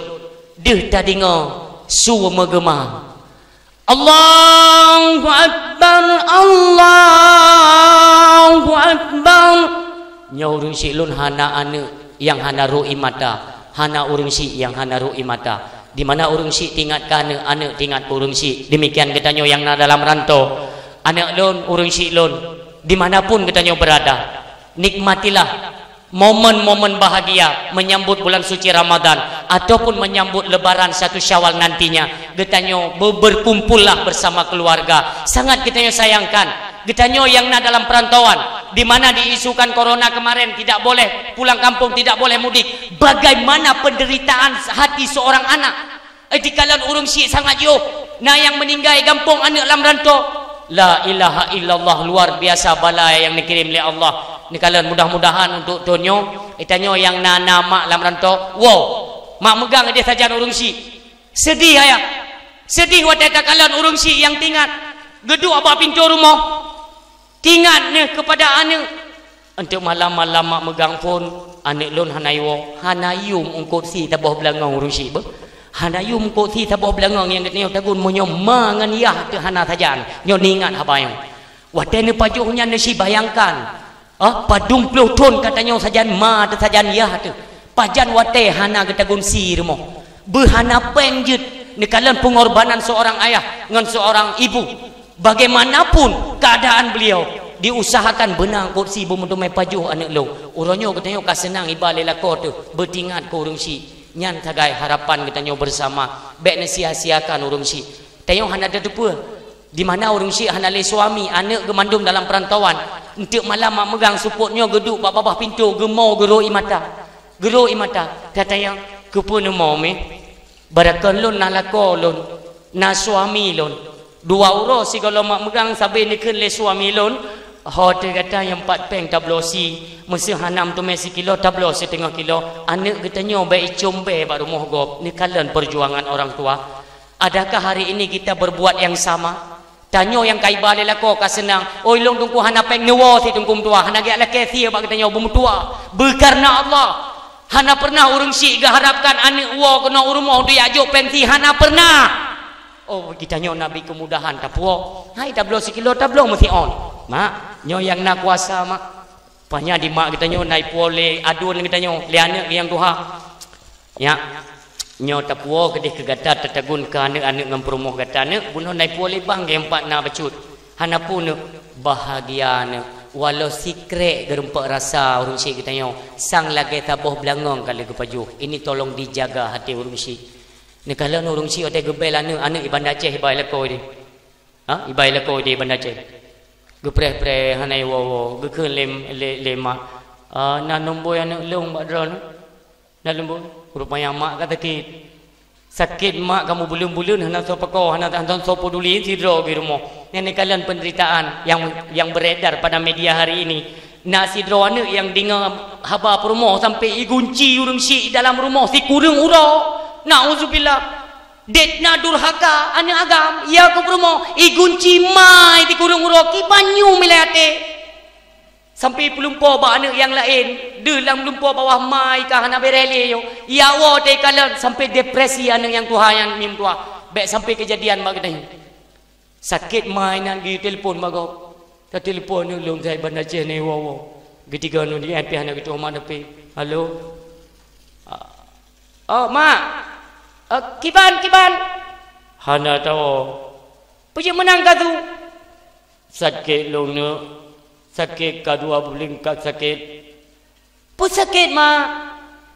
deuh tadeungoe su meugeuma, "Allahu Akbar, Allahu Akbar." Nyoe ureuëng syiek lôn hana aneuëk nyang hana rhot ie mata, hana ureuëng syiek nyang hana rhot ie mata. Di mana ureuëng syiek teuingat keu aneuëk, aneuëk teuingat keu ureuëng syiek. Demikian geutanyoe nyang na dalam rantô. Aneuëk lôn, ureuëng syiek lôn, di mana pun geutanyoe berada, nikmatilah momen-momen bahagia menyambut bulan suci Ramadan ataupun menyambut Lebaran satu Syawal nantinya. Geutanyoe be-, berkumpullah bersama keluarga. Sangat geutanyoe sayangkan, geutanyoe nyang na dalam perantauan, di mana diisukan corona kemarin tidak boleh pulang kampung, tidak boleh mudik. Bagaimana penderitaan hati seorang anak? Eh, dikalon ureuëng syiek sangat yoh. Na nyang meuninggai gampông aneuëk lam rantô. La ilaha illallah, luar biasa bala nyang neukirém lé Allah. Neukalon mudah-mudahan untuk thôn nyoe, eh, tanyoe nyang na, na mak lam rantô, woe, mak meugang idéh sajan ureuëng syiek. Seudeh ayah. Seudeh watée takalon ureuëng syiek nyang teuingat geuduek bak pintoe rumoh. Teuingat neuh keupada aneuëk. Eunteuk malam-malam mak meugang phon, aneuëk lôn hana iwoe, hana yum eungkôt sie saboh beulangöng ureuëng syiek beuh. Hana yum eungkôt sie saboh beulangöng nyang geutanyoe tagun meunyoe ma ngon yah teuh hana sajan, nyoe neuingat haba nyoe. Watée neupajoh nyan neusibayangkan, ah, padum ploh thon ka tanyoe sajan ma teuh sajan yah teuh. Pajan watée hana geutagun sie rumoh. Beuh hana péng jeuet neukalon peungorbanan seurang ayah ngon seurang ibu. Bagaimanapun keadaan beliau, diusahakan beuna eungkôt sie beumeudumé pajoh aneuëk lôn. Uroe nyoe geutanyoe ka seunang iba lé lakoe teuh, beuteuingat keu ureuëng syiek. Nyan sagai harapan geutanyoe bersama, bék neusia-siakan ureuëng syiek. Tanyoe hana tateupeue, di mana ureuëng syiek hana lé suami, aneuëk geuh mandum dalam peurantauan. Eunteuk malam mak meugang seupôt nyoe geuduek bak babah pintoe, geumo geurhot ie mata. Geurhot ie mata, tatanyong, "Keupeue neumo mé?" Barakon lôn na lakoe lôn, na suami lôn. Dua uroe sigohlom mak meugang sabé neukheun lé suami lôn, Ho teuh gata nyang pat péng tabloe sie, meuseu hana meuteumé sikilo tabloe siteungoh kilo, aneuk geutanyoe bèk icöm bèe bak rumoh gob, neukalon peujuangan orang tua. Adakah hari ini kita berbuat yang sama? Tanyoe nyang ka iba lé lakoe ka seunang, "Oi, lôn Teungku hana péng neuwoe sie Teungku meutuah, hana geujak lakèe sie bak geutanyoe beumeutuah." Beukareuna Allah, hana pernah ureueng syik geuharapkan aneuk woe keunoe u rumoh untuk jak jok péng sie, hana pernah. Oh, geutanyoe na bri keumudahan tapuwoe. Hai tabloe sikilo, tabloe meusiôn. Mak, nyoe nyang na kuasa, Mak. Paih nyan di mak geutanyoe na ipuwoe lé aduen geutanyoe, lé aneuk nyang tuha. Nyak, nyoe tapuwoe keudeh keu gata tatagun keu aneuk-aneuk ngon peurumoh gata, neuk, bunoe na ipuwoe lé bang nyang pat na bacut. Hana peue neuk, bahagia neuk. Walau sikrek geurumpok rasa ureueng syik geutanyoe, sang lagèe saboh beulangöng ka lheueh geupajoh. Ini tolong dijaga hati ureueng syik. Neukalon ureueng syik watèe geubel aneuk, aneuk i Banda Aceh iba i lakoe deh. Ha? Iba i lakoe deh i Banda Aceh. Geupreh-preh hana iwoe-woe, geukheun lé, lé, lé mak. "Ah, na nomboi aneuk lôn bak droeneuh?" "Na nomboi." Rupanya mak ka sakét. Sakét mak ka meubuleuen-buleuen, hana soe pakoe, hana, hana soe peduli sidroe di rumoh. Nyan neukalon penderitaan yang, yang beredar pada media hari ini. Na sidroe aneuk nyang deungö haba peurumoh sampai igunci ureueng syik dalam rumoh sikureueng uroe. Nauzubillah. Dèt na durhaka aneuk agam, ya keu peurumoh, igunci mai sikureueng uroe, kiban nyoe milai até. Sampai peulumpoe bak aneuk nyang laén, deuh lam lumpoe bawah mai ka hana bèrèh lé nyoe. Ya Allah, teukalon sampai depresi aneuk nyang tuha nyan meutuah. Bèk sampai keujadian bak geutanyoe. Sakét mai nan geutelepon bak gob. Tatelepon aneuk lôn, "Hai Banda Aceh nyoe woe-woe." Geutigö aneuk nyan pih hana geutuwoe mak dapé. "Halo." "Ah, oh, mak." "Ah, kiban, kiban?" "Hana tawoe." "Peue jeuet meunan ka su?" "Sakét lôn neuk. Sakét ka dua buleuen ka sakét." "Peue sakét, mak?"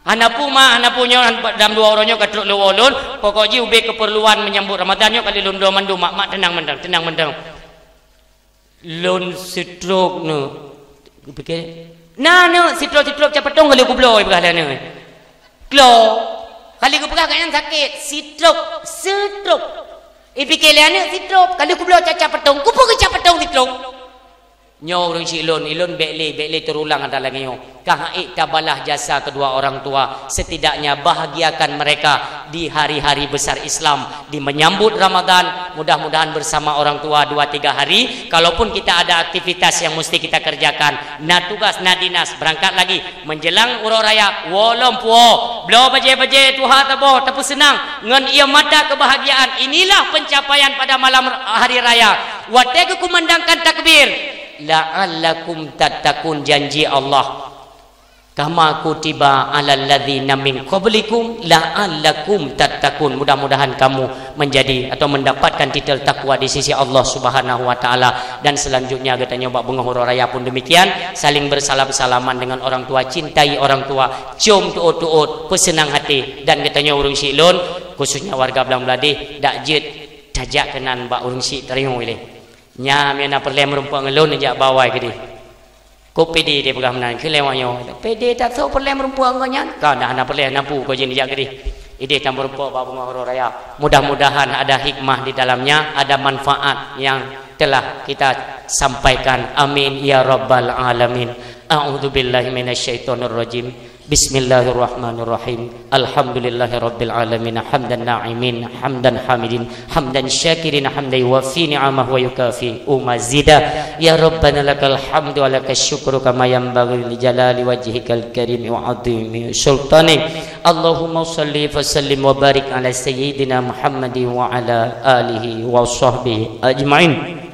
"Hana peue, mak, hana peue, nyoe dalam dua uroe nyoe ka trok lôn woe lôn. Pokok jih ubé keupeurluan menyambut Ramadan nyoe ka lheueh lôn bloe mandum, mak. Mak teunang mantong, teunang mantong." "Lôn stroke neuk." Geupiké, "Na neuk stroke, stroke capatong ka lheueh kubloe," peugah lé aneuk. Klo, ka lheueh geupeugah gobnyan sakét, stroke, stroke. Ipiké lé aneuk stroke, ka lheueh kubloe capatong. Keupeue keu capatong stroke? Nyoe ureueng syik lôn, ilôn bèk lé, bèk lé teurulang ata lagèe nyoe. Ka han ék tabalah jasa kedua orang tua, setidaknya bahagiakan mereka di hari-hari besar Islam, di menyambut Ramadan. Mudah-mudahan bersama orang tua dua tiga hari, kalaupun kita ada aktivitas yang mesti kita kerjakan, na tugas, na dinas, berangkat lagi. Menjelang uroe raya, woe lom puwoe, bloe bajèe-bajèe tuha saboh, tapeuseunang ngon ié mata kebahagiaan. Inilah pencapaian pada malam hari raya. Watèe geukumandangkan takbir, "La'allakum tattaqun," janji Allah. "Kama kutiba 'alal ladzina min qablikum la'allakum tattaqun." Mudah-mudahan kamu menjadi atau mendapatkan titel takwa di sisi Allah Subhanahu wa Ta'ala. Dan selanjutnya, geutanyoe bak beungoh uroe raya pun demikian, saling bersalam-salaman dengan orang tua, cintai orang tua, cium tuot-tuot, peuseunang hati. Dan geutanyoe ureueng syik lôn, khususnya warga Blang Bladeh, dak jeuet tajak keunan bak ureueng syik teurimong ilèe. Nyan, meunyo na peureulèe meurumpok ngon lôn, jak bak awai keudeh. Kok pede dia peugah meunan, keu lewat nyoe. Pede that soe peureulèe meurumpok ngon nyan? Ka dah hana peureulèe, na peue kok jih jak keudeh. Ideh tameurumpok bak beungoh uroe raya. Mudah-mudahan ada hikmah di dalamnya, ada manfaat yang telah kita sampaikan. Amin ya rabbal alamin. A'udzubillahi minasyaitonirrajim. Bismillahirrahmanirrahim. Alhamdulillahirabbil alamin. Hamdan na'imin, hamdan hamidin, hamdan syakirin, hamdan yuwafi ni'amahu wa yukafi mazidah. Ya Rabbana lakal hamdu wa lakasy syukru kama yanbaghi li jalali wajhikal karimi wa 'azimi sultanik. Allahumma shalli wa sallim wa barik 'ala sayyidina Muhammadin wa 'ala alihi wa shahbihi ajma'in.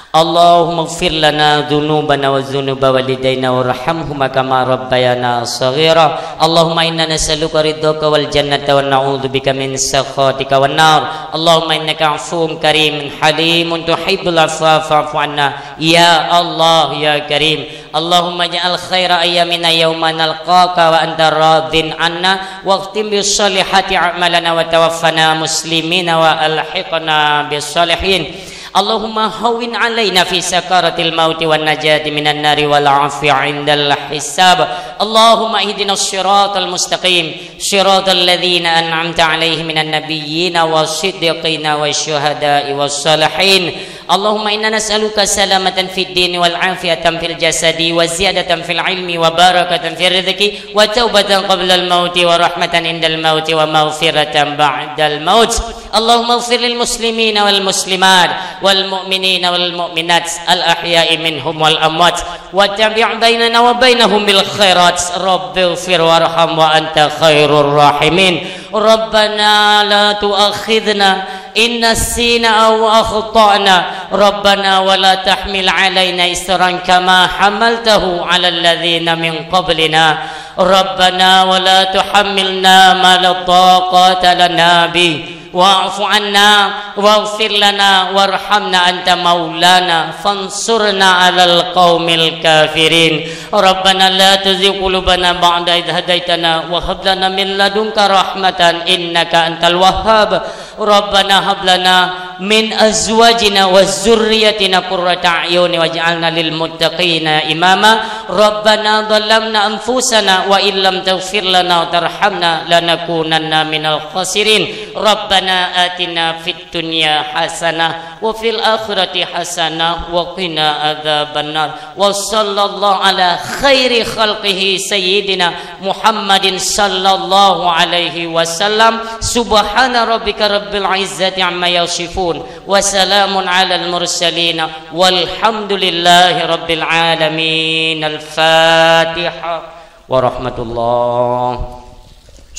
Allahummaghfir lana dzunubana wa dzunuba walidaina warhamhuma kama rabbayana shaghira. Allahumma inna nas'aluka ridhaka wal jannata wa na'udzubika min sakhatika wan nar. Allahumma innaka 'afuwwun karimun halimun tuhibbul 'afwa fa'fu 'anna. Ya Allah, ya Karim. Allahumma ij'al khaira ayyamina yauma nalqaka wa anta radhin 'anna, wakhtim bis shalihati a'malana wa tawaffana muslimina wa alhiqna bis shalihin. Allahumma hawwin 'alaina fi sakaratil mauti wan najati minan nari wal 'afwi 'indal hisab. Allahumma ihdinas siratal mustaqim, siratal ladzina an'amta 'alaihim minan nabiyyina was siddiqina wasy syuhada'i was shalihin. اللهم إنا نسألك سلامة في الدين والعافية في الجسد وزيادة في العلم وبركة في الرزق وتوبة قبل الموت ورحمة عند الموت ومغفرة بعد الموت. اللهم اغفر للمسلمين والمسلمات والمؤمنين والمؤمنات الأحياء منهم والأموات وتابع بيننا وبينهم بالخيرات. رب اغفر وارحم وأنت خير الراحمين. ربنا لا تؤاخذنا إن نسينا أو أخطأنا. ربنا ولا تحمل علينا إصرا كما حملته على الذين من قبلنا. ربنا ولا تحملنا ما لا طاقة لنا به. واعف عنا واغفر لنا وارحمنا أنت مولانا فانصرنا على القوم الكافرين. ربنا لا تزغ قلوبنا بعد إذ هديتنا وهب لنا من لدنك رحمة إنك أنت الوهاب. ربنا هب لنا من أزواجنا وذريتنا قرة أعين واجعلنا للمتقين إماما. ربنا ظلمنا أنفسنا وإن لم تغفر لنا وترحمنا لنكونن من الخاسرين. ربنا آتنا في الدنيا حسنة وفي الآخرة حسنة وقنا عذاب النار. وصلى الله على خير خلقه سيدنا محمد صلى الله عليه وسلم. سبحان ربك رب العزة عما يصفون. وسلام على المرسلين. والحمد لله رب العالمين. الفاتحة. ورحمة الله.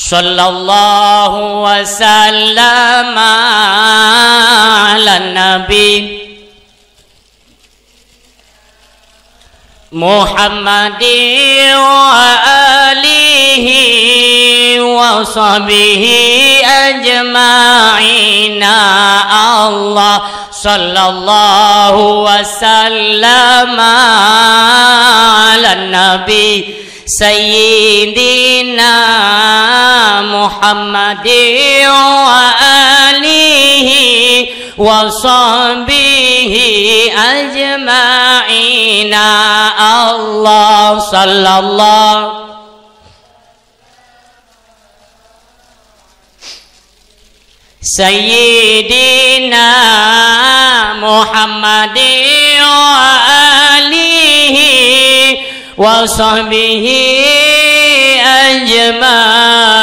صلى الله وسلم على النبي محمد وآله وصحبه أجمعين. الله صلى الله وسلم على النبي سيدنا محمد وآله وصحبه أجمعين. الله صلى الله سيدنا محمد وآله وصحبه أجمعين.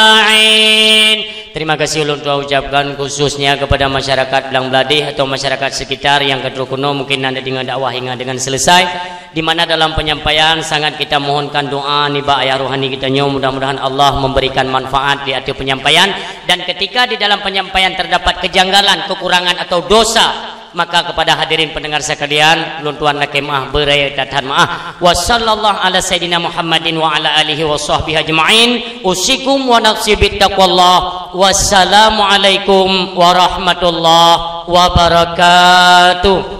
Terima kasih ulôn tuan ucapkan khususnya kepada masyarakat Blang Bladeh atau masyarakat sekitar nyang ka trôh keunoe, mungkin na deungoe dakwah hingga dengan selesai. Di mana dalam penyampaian sangat kita mohonkan doa nibak ayah rohani kita nyoe, mudah-mudahan Allah memberikan manfaat di ateueh penyampaian, dan ketika di dalam penyampaian terdapat kejanggalan, kekurangan atau dosa, maka kepada hadirin pendengar sekalian, lôn tuan lakée meu'ah, beuraya that-that meu'ah. Wa sallallahu ala sayyidina Muhammadin wa ala alihi wa sahbihi ajma'in. Usikum wa nafsi bittaqwallah. Wassalamualaikum warahmatullahi wabarakatuh.